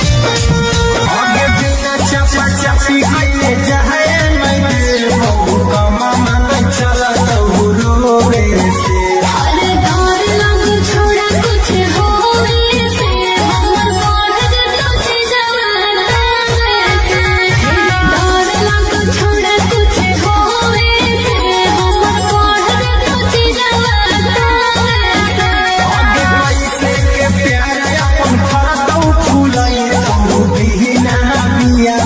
आगे बिना चापा चापी कइले जाए नहीं देबौ कमा मन चलत रोवे से। अरे डर लग छोड़ा कुछ होवे से हमर बढ़ जतो छे जवाना से। डर लग छोड़ा कुछ होवे से हमर बढ़ जतो छे जवाना से। आगे पैसे के प्यार अपन फरतौ फुलई तू बिना बिया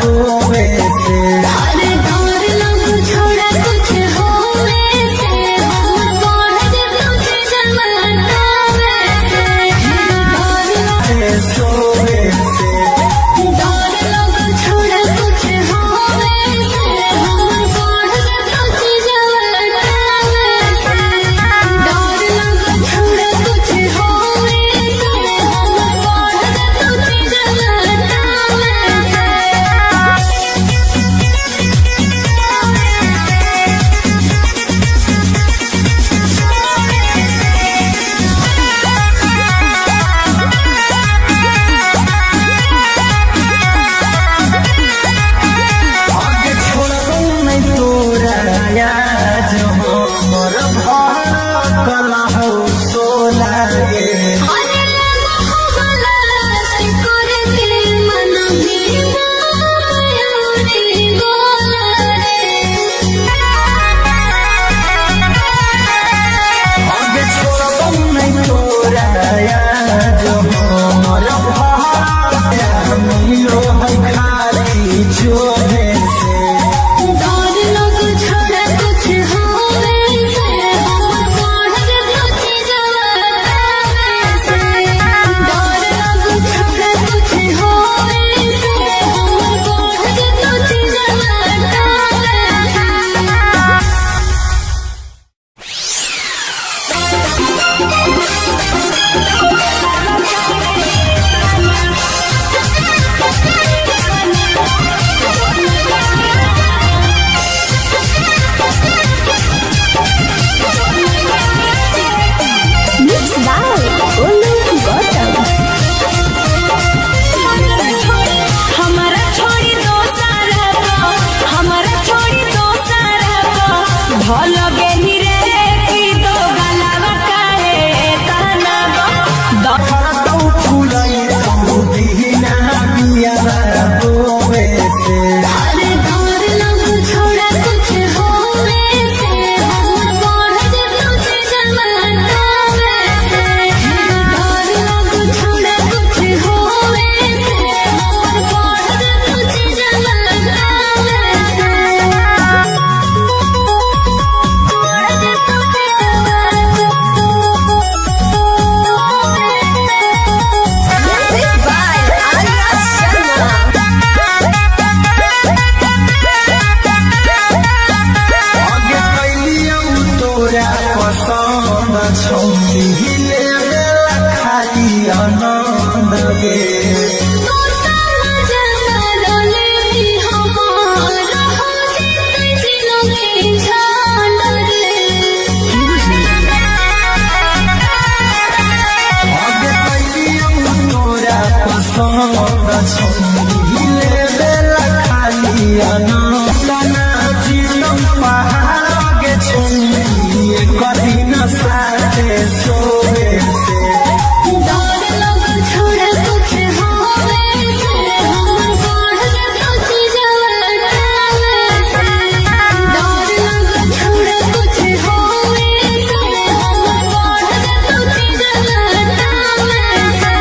बोवे से। अरे डर लग छोड़ा कुछ होवे से हमर बढ़ जतो छे जवाना से। डर लग सोवे से। डर लग छोड़ा कुछ होवे से हमर बढ़ जतो छे जवाना से। डर लग छोड़ा कुछ होवे से हमर बढ़ जतो छे जवाना से। आगे छोड़बौ नहीं तोरा आज हो मोर भर कलहौ सोला गे। अरे मोहब्बत करके मन भी मायूरी गोला रे। आगे छोड़बौ नहीं तोरा आज हो मोर भर मिलो है खाली चोरे से। डर लग छोड़ा कुछ होवे से हमर बढ़ जतो छे जवाना से। डर लग छोड़ा कुछ होवे से हमर बढ़ जतो छे जवाना से। Mix by Golu Gautam. हमारा छोड़ी दोसर को हमारा छोड़ी दोसर को भल गेली रे की दो गलावा काहे तना छौनी लेवेला खाली आनंद गे। तू तो मजा मारले भी हमारा हो जेते जिनगी झांड रे। आगे कैलियौ तोरा पसंद छौनी लेवेला खाली आनंद नाचितौ पहाड़ गे छौनी कदिन साथे सोवे से। डर लग छोड़ा कुछ होवे से हमर बढ़ जेतो चीजवा तावे से। डर लग छोड़ा कुछ होवे से हमर बढ़ जेतो चीजवा तावे से।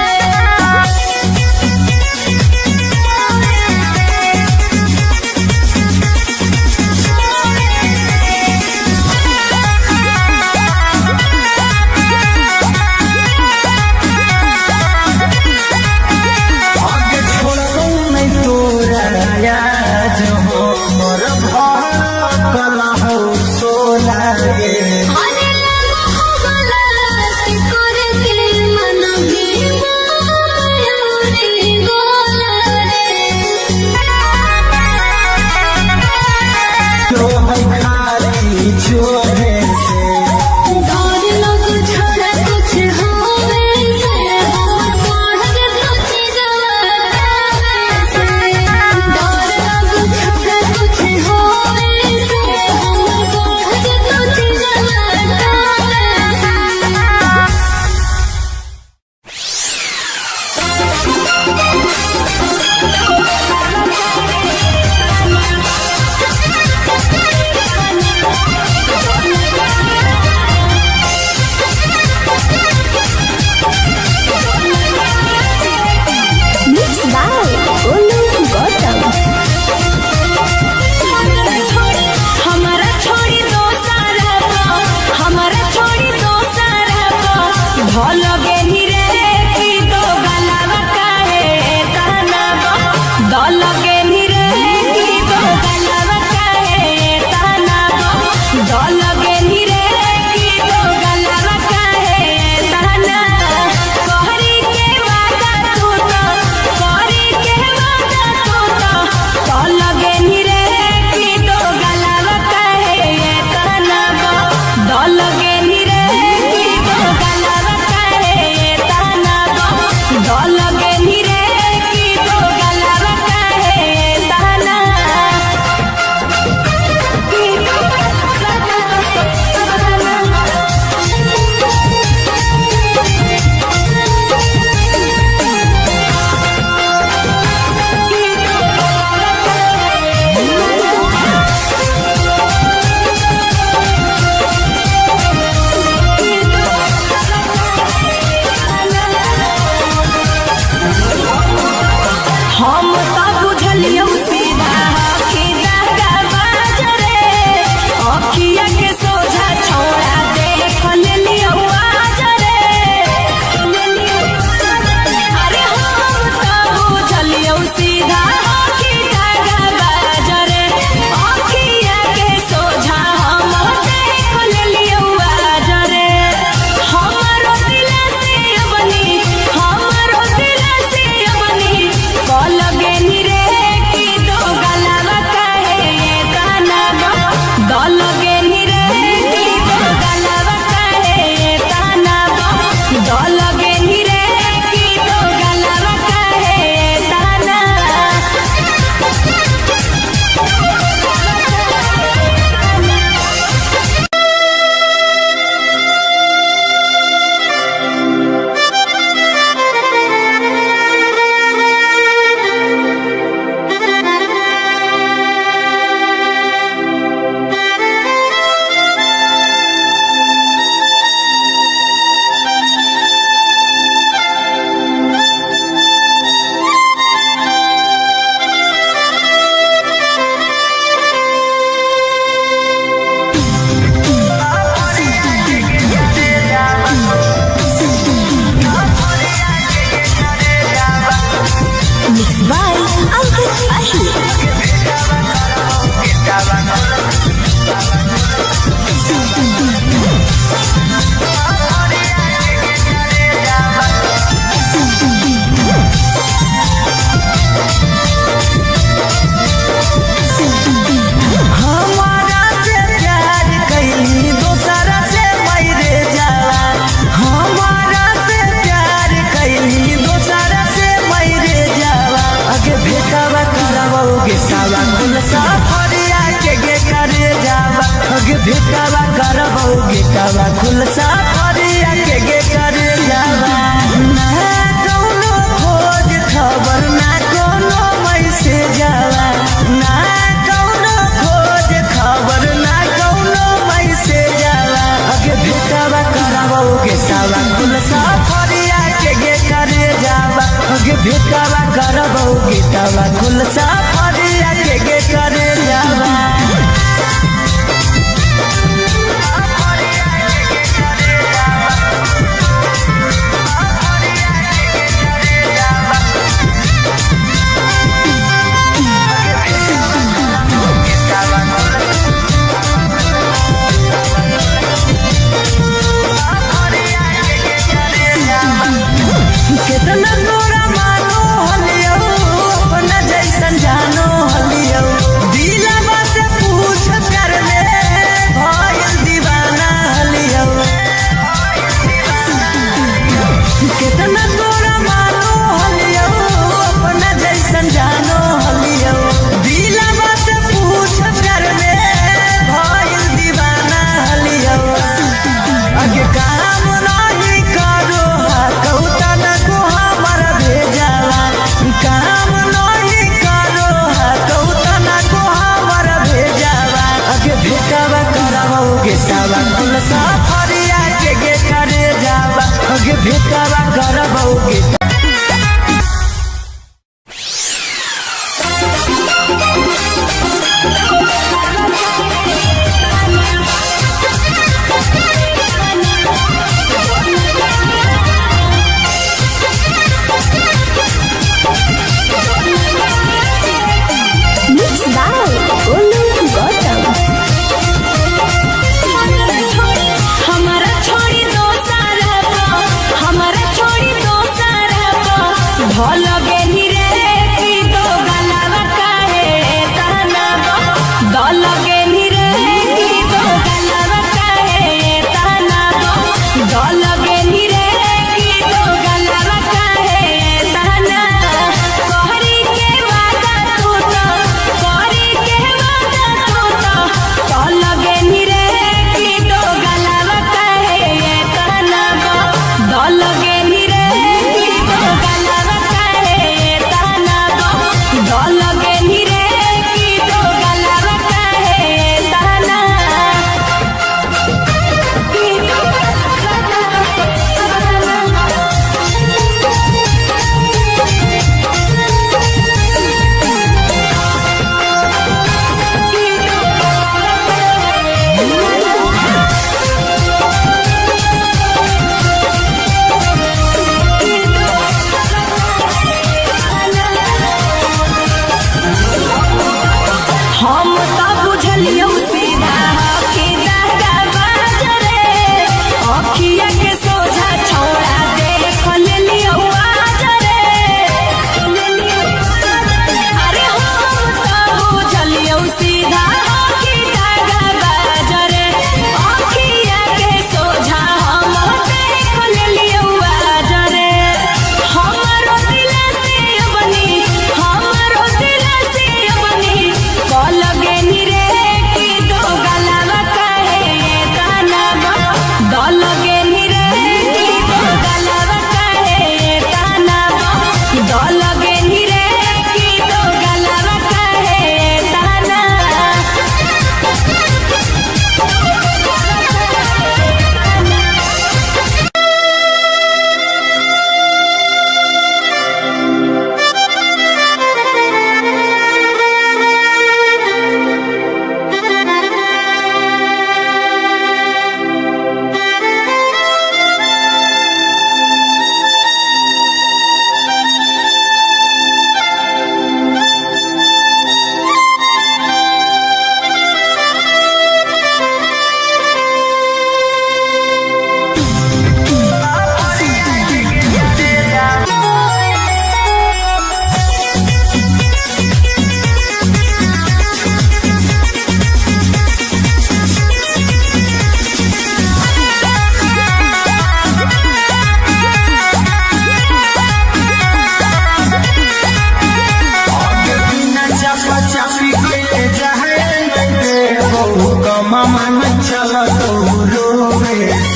साफरिया के गे करे जावा। ना कौनो खोज खबर ना कौनो मैसेज आवा, ना कौनो खोज खबर ना कौनो मैसेज आवा। अगे भेटावा करावो गेटावा कुल साफरिया के गे करे जावा। अगे भेटावा करावो गेटावा कुल साफरिया के गे करे जावा। केतना तोरा मानो हलियौ, अपना जैसन जानो हलियौ। दिलवा से पूछ प्यार में भइल दीवाना हलियौ। केतना तोरा मानो हलियौ, अपना जैसन जानो हलियौ। दिलवा से पूछ प्यार में भइल दीवाना हलियौ। अगे काम नाही करो कौतन को हमर भेजावा। काम नाही करो कौतन को हमर भेजावा। अगे भेटावा करावो गेटावा कुल साफरिया के गे करे जावा। अगे भेटावा करावो गेटावा। Mix by Golu Gautam. हमारा छोड़ी दो सारा, हमारा छोड़ी दो सारा,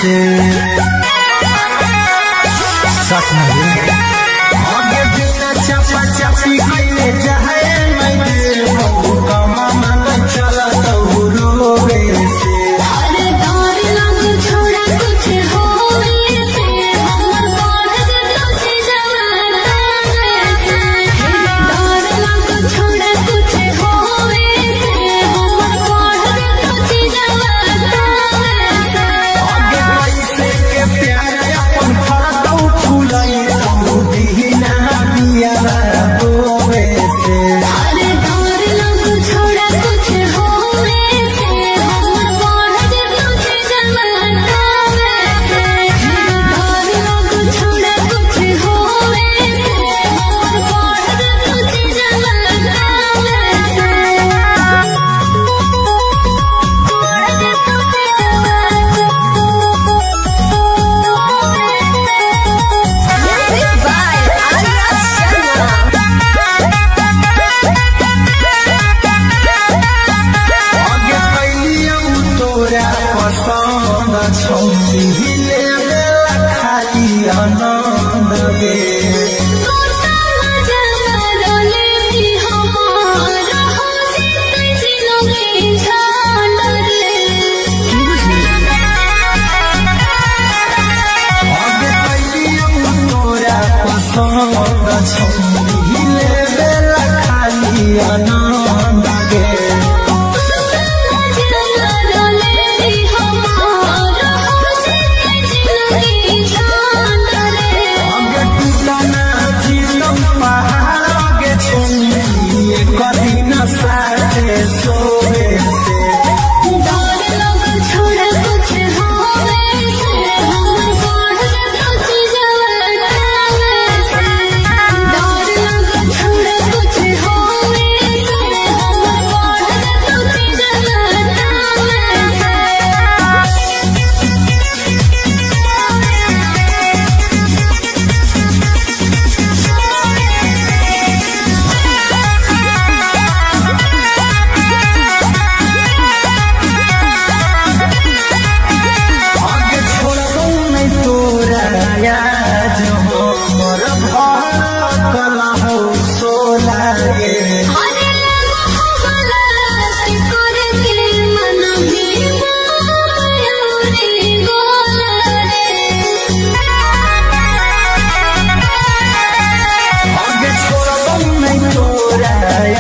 से। सपना। आगे बिना चापा चापी कइले जाए नहीं देबो कमा मन चलत रोवे से। अरे डर लग छोड़ा कुछ होवे से हमर बढ़ जेतो जवाना से। डर लग छोड़ा कुछ होवे से हमर बढ़ जेतो जवाना से। आगे पैसे के प्यार अपन फरतौ फुलई तू बिना बिया बोवे से। अरे डर लग छोड़ा कुछ होवे से हमर बढ़ जेतो जवाना से। डर लग छोड़ा कुछ होवे से हमर बढ़ जेतो जवाना से। बढ़ जेतो Music by Arya Sharma. आगे कैलियौ तोरा पसंद छौली लेवेला खाली आनंद गे। आगे कैलियौ तोरा पसंद छौली लेवेला खाली आनंद गे। आगे टूटना जीतम पहाड़ आगे छौली एक दिन साथे सोवे से। आगे छोड़बौ नहीं तोरा आज हमर भड़कल हौ सोला गे। आगे छोड़बौ नहीं तोरा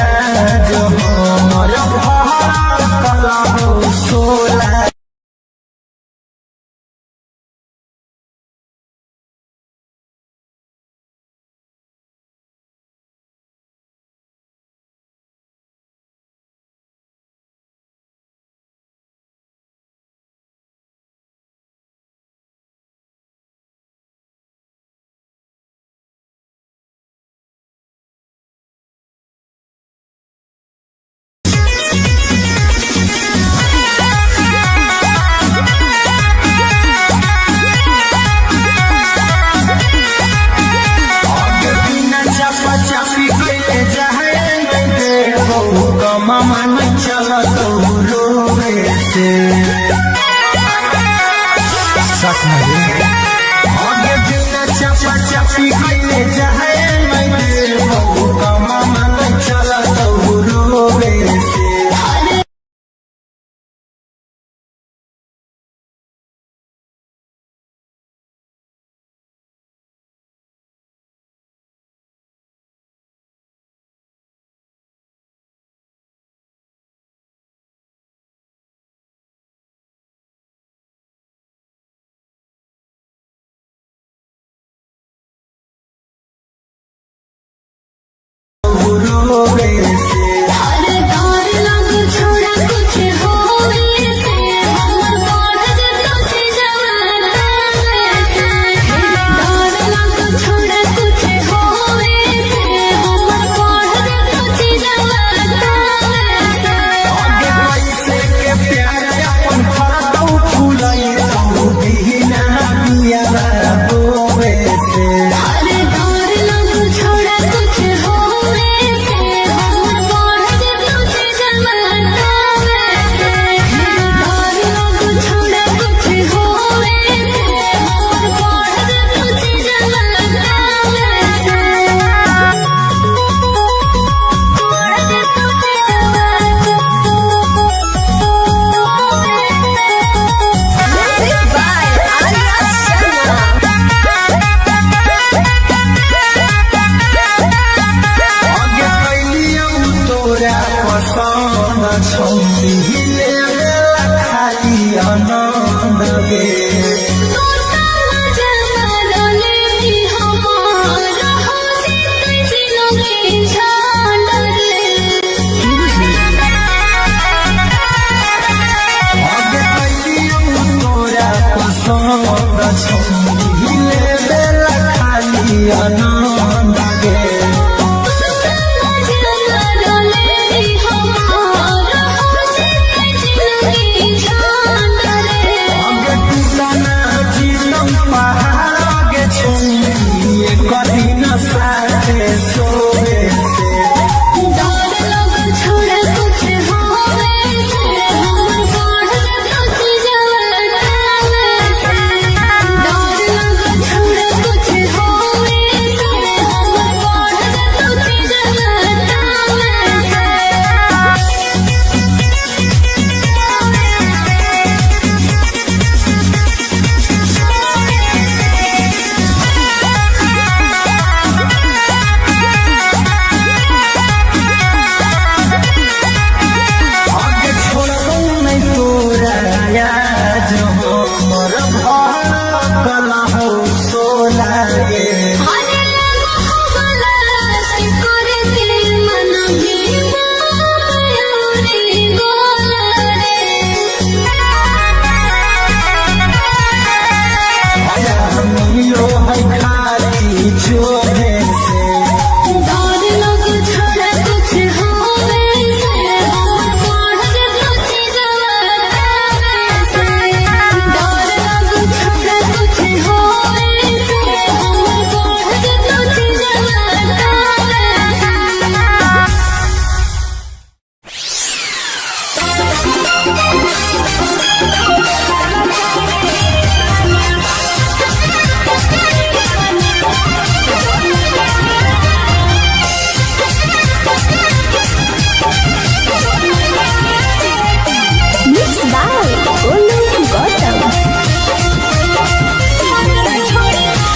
आज हमर भड़कल हौ सोला। आगे बिना चापा चापी कइले जाए नहीं देबो कमा मन चलत रोवे से। सपना। आगे बिना चापा चापी कइले जाए नहीं देबो कमा मन चलत रोवे से। रोवे से। अरे डर लग छोड़ा कुछ होवे से हमर बढ़ जेतो जवाना से। डर लग छोड़ा कुछ होवे से हमर बढ़ जेतो जवाना से। आगे पैसे के प्यार अपन फरतौ फुलई तू बिना बिया बोवे से। अरे डर लग छोड़ा कुछ होवे से हमर पसंद छौरी ले बेला खाली आनंद गे। आगे टूटना जीतम पहाड़ गे छौरी एक दिन साथे सोवे से। आगे छोड़बौ नहीं तोरा आज हमर भड़कल हौ सोला गे। मिलो है खाली चोरे से। Mix by Golu Gautam.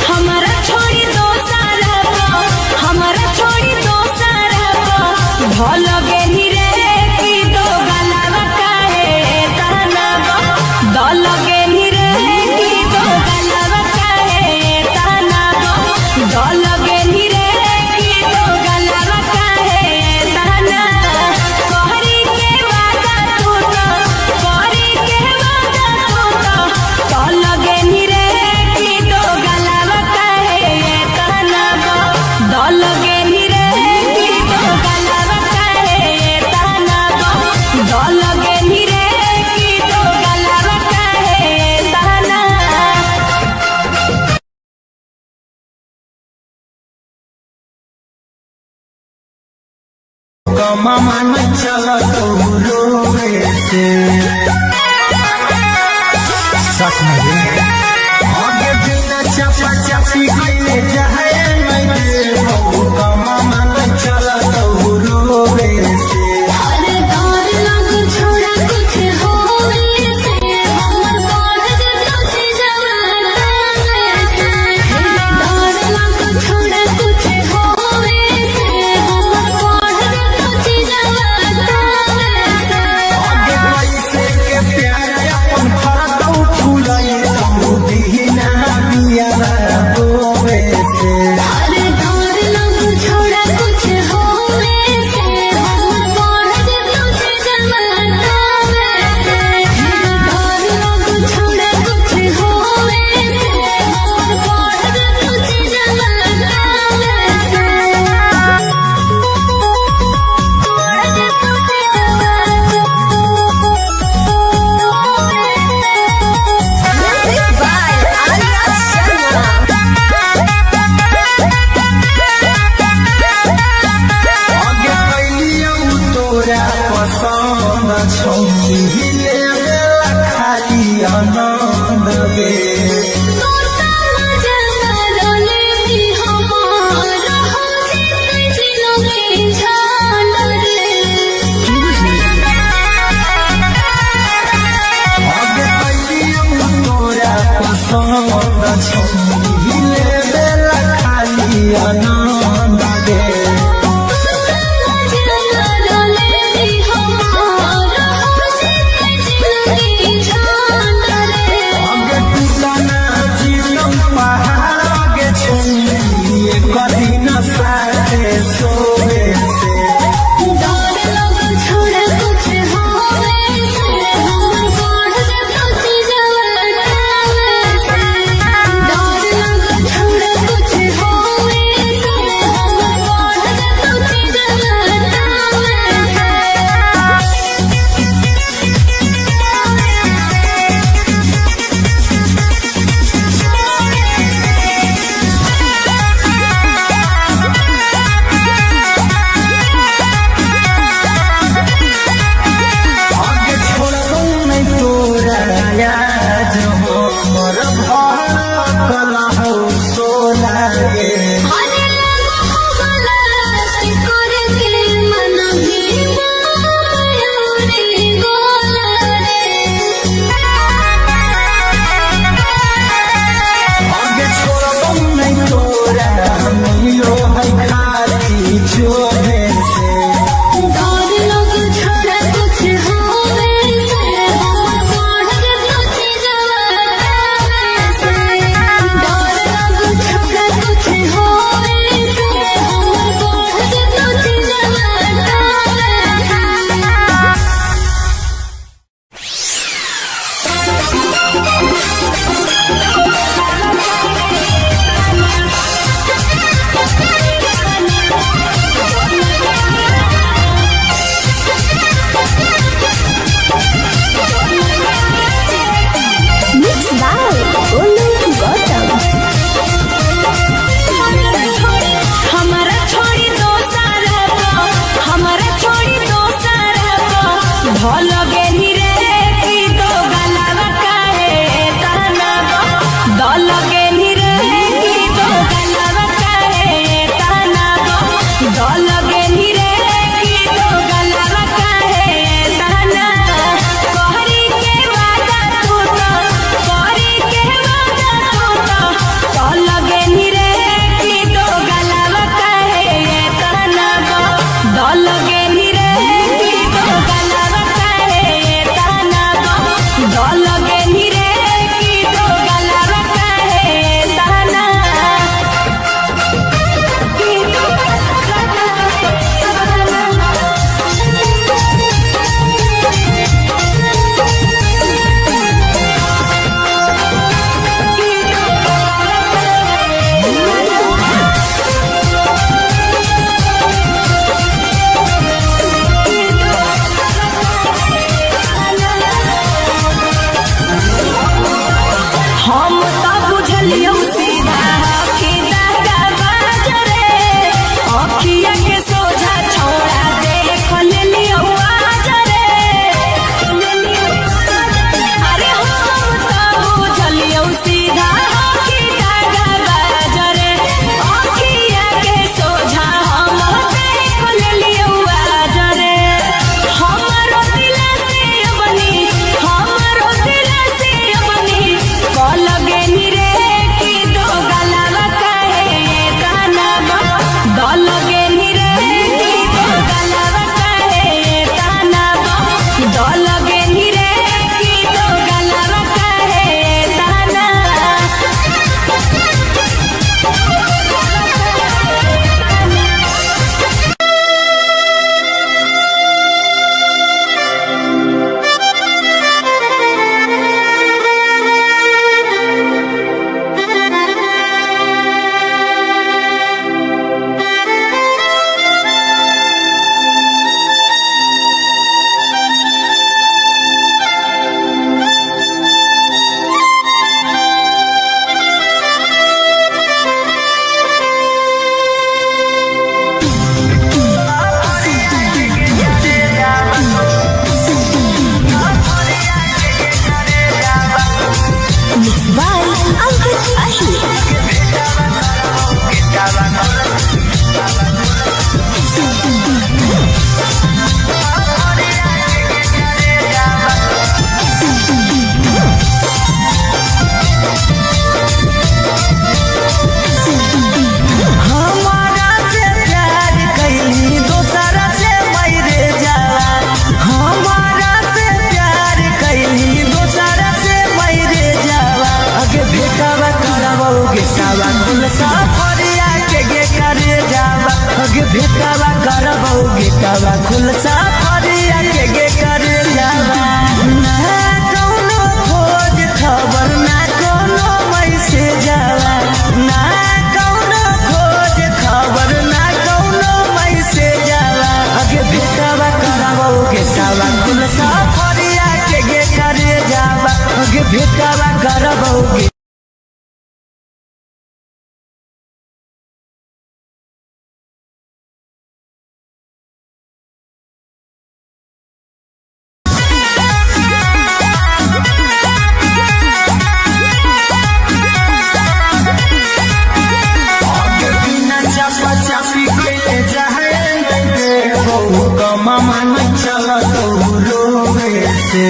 हमारा छोड़ी दोसर को, हमारा छोड़ी दोसर को, भल गेनी रे की दो गलावा काहे तहना गो, दल गेनी रे की दो गलावा काहे तहना गो, दल गेनी रे की दो गलावा काहे तहना। कहरी के वादा तू तो, कहरी के वादा तू तो, तल गेनी रे की दो गलावा काहे तहना गो, दल गेनी रे की दो गलावा काहे तहना गो, दल गेनी रे की दो गलावा काहे तहना। कमा मन चलत रोवे से। सक नहीं। आगे बिना चपा चपी कइले जाए नहीं दे कमा मन चलत रोवे से। आगे पैसे के प्यार अपन फरतौ फुलई तौ बिना बिया बोवे से। Music by Arya Sharma. आगे कैलियौ तोरा पसंद छौरी ले बेला खाली आनंद गे। आगे कैलियौ तोरा पसंद छौरी ले बेला खाली आनंद गे। आगे टूटना जीवन पहाड़ गे छौरी एक दिन साथे सोवे से। छोड़ा कुछ होवे से, हमर बढ़ जतौ हम त बुझलियौ सीधा की दादा बाजरे अखिया के सोझा छोड़ा देख लेलियौ आज रे। अरे हम त बुझलियौ सीधा की दादा बाजरे अखिया के सोझा हम देख लेलियौ आज रे। हमरो दिल से बनी हमरो दिल से बनी कल गेनी रे की दो गलावा काहे ताना दल गेनी रे की दो गलावा काहे ताना दल गेनी रे की दो गलावा काहे ताना। Mixed by Ankit Ahir. हमारा से प्यार कैली दोसरा से मरे जाला। हमारा से प्यार कैली दोसरा से मरे जाला। अगे भेटावा करावो गेटावा कुल साफरिया के गे करे जावा। अगे भेटावा करावो गेटावा कुल साफरिया के गे करे जावा। ना कौनो खोज खबर ना कौनो मैसेज आवा। ना कौनो खोज खबर ना कौनो मैसेज आवा। अगे भेटावा करावो गेटावा कुल साफरिया के गे करे जावा। अगे भेटावा करावो गे बिना चापा चापी कइले जाए नहीं दे बहु कमा मन चलत रोवे से।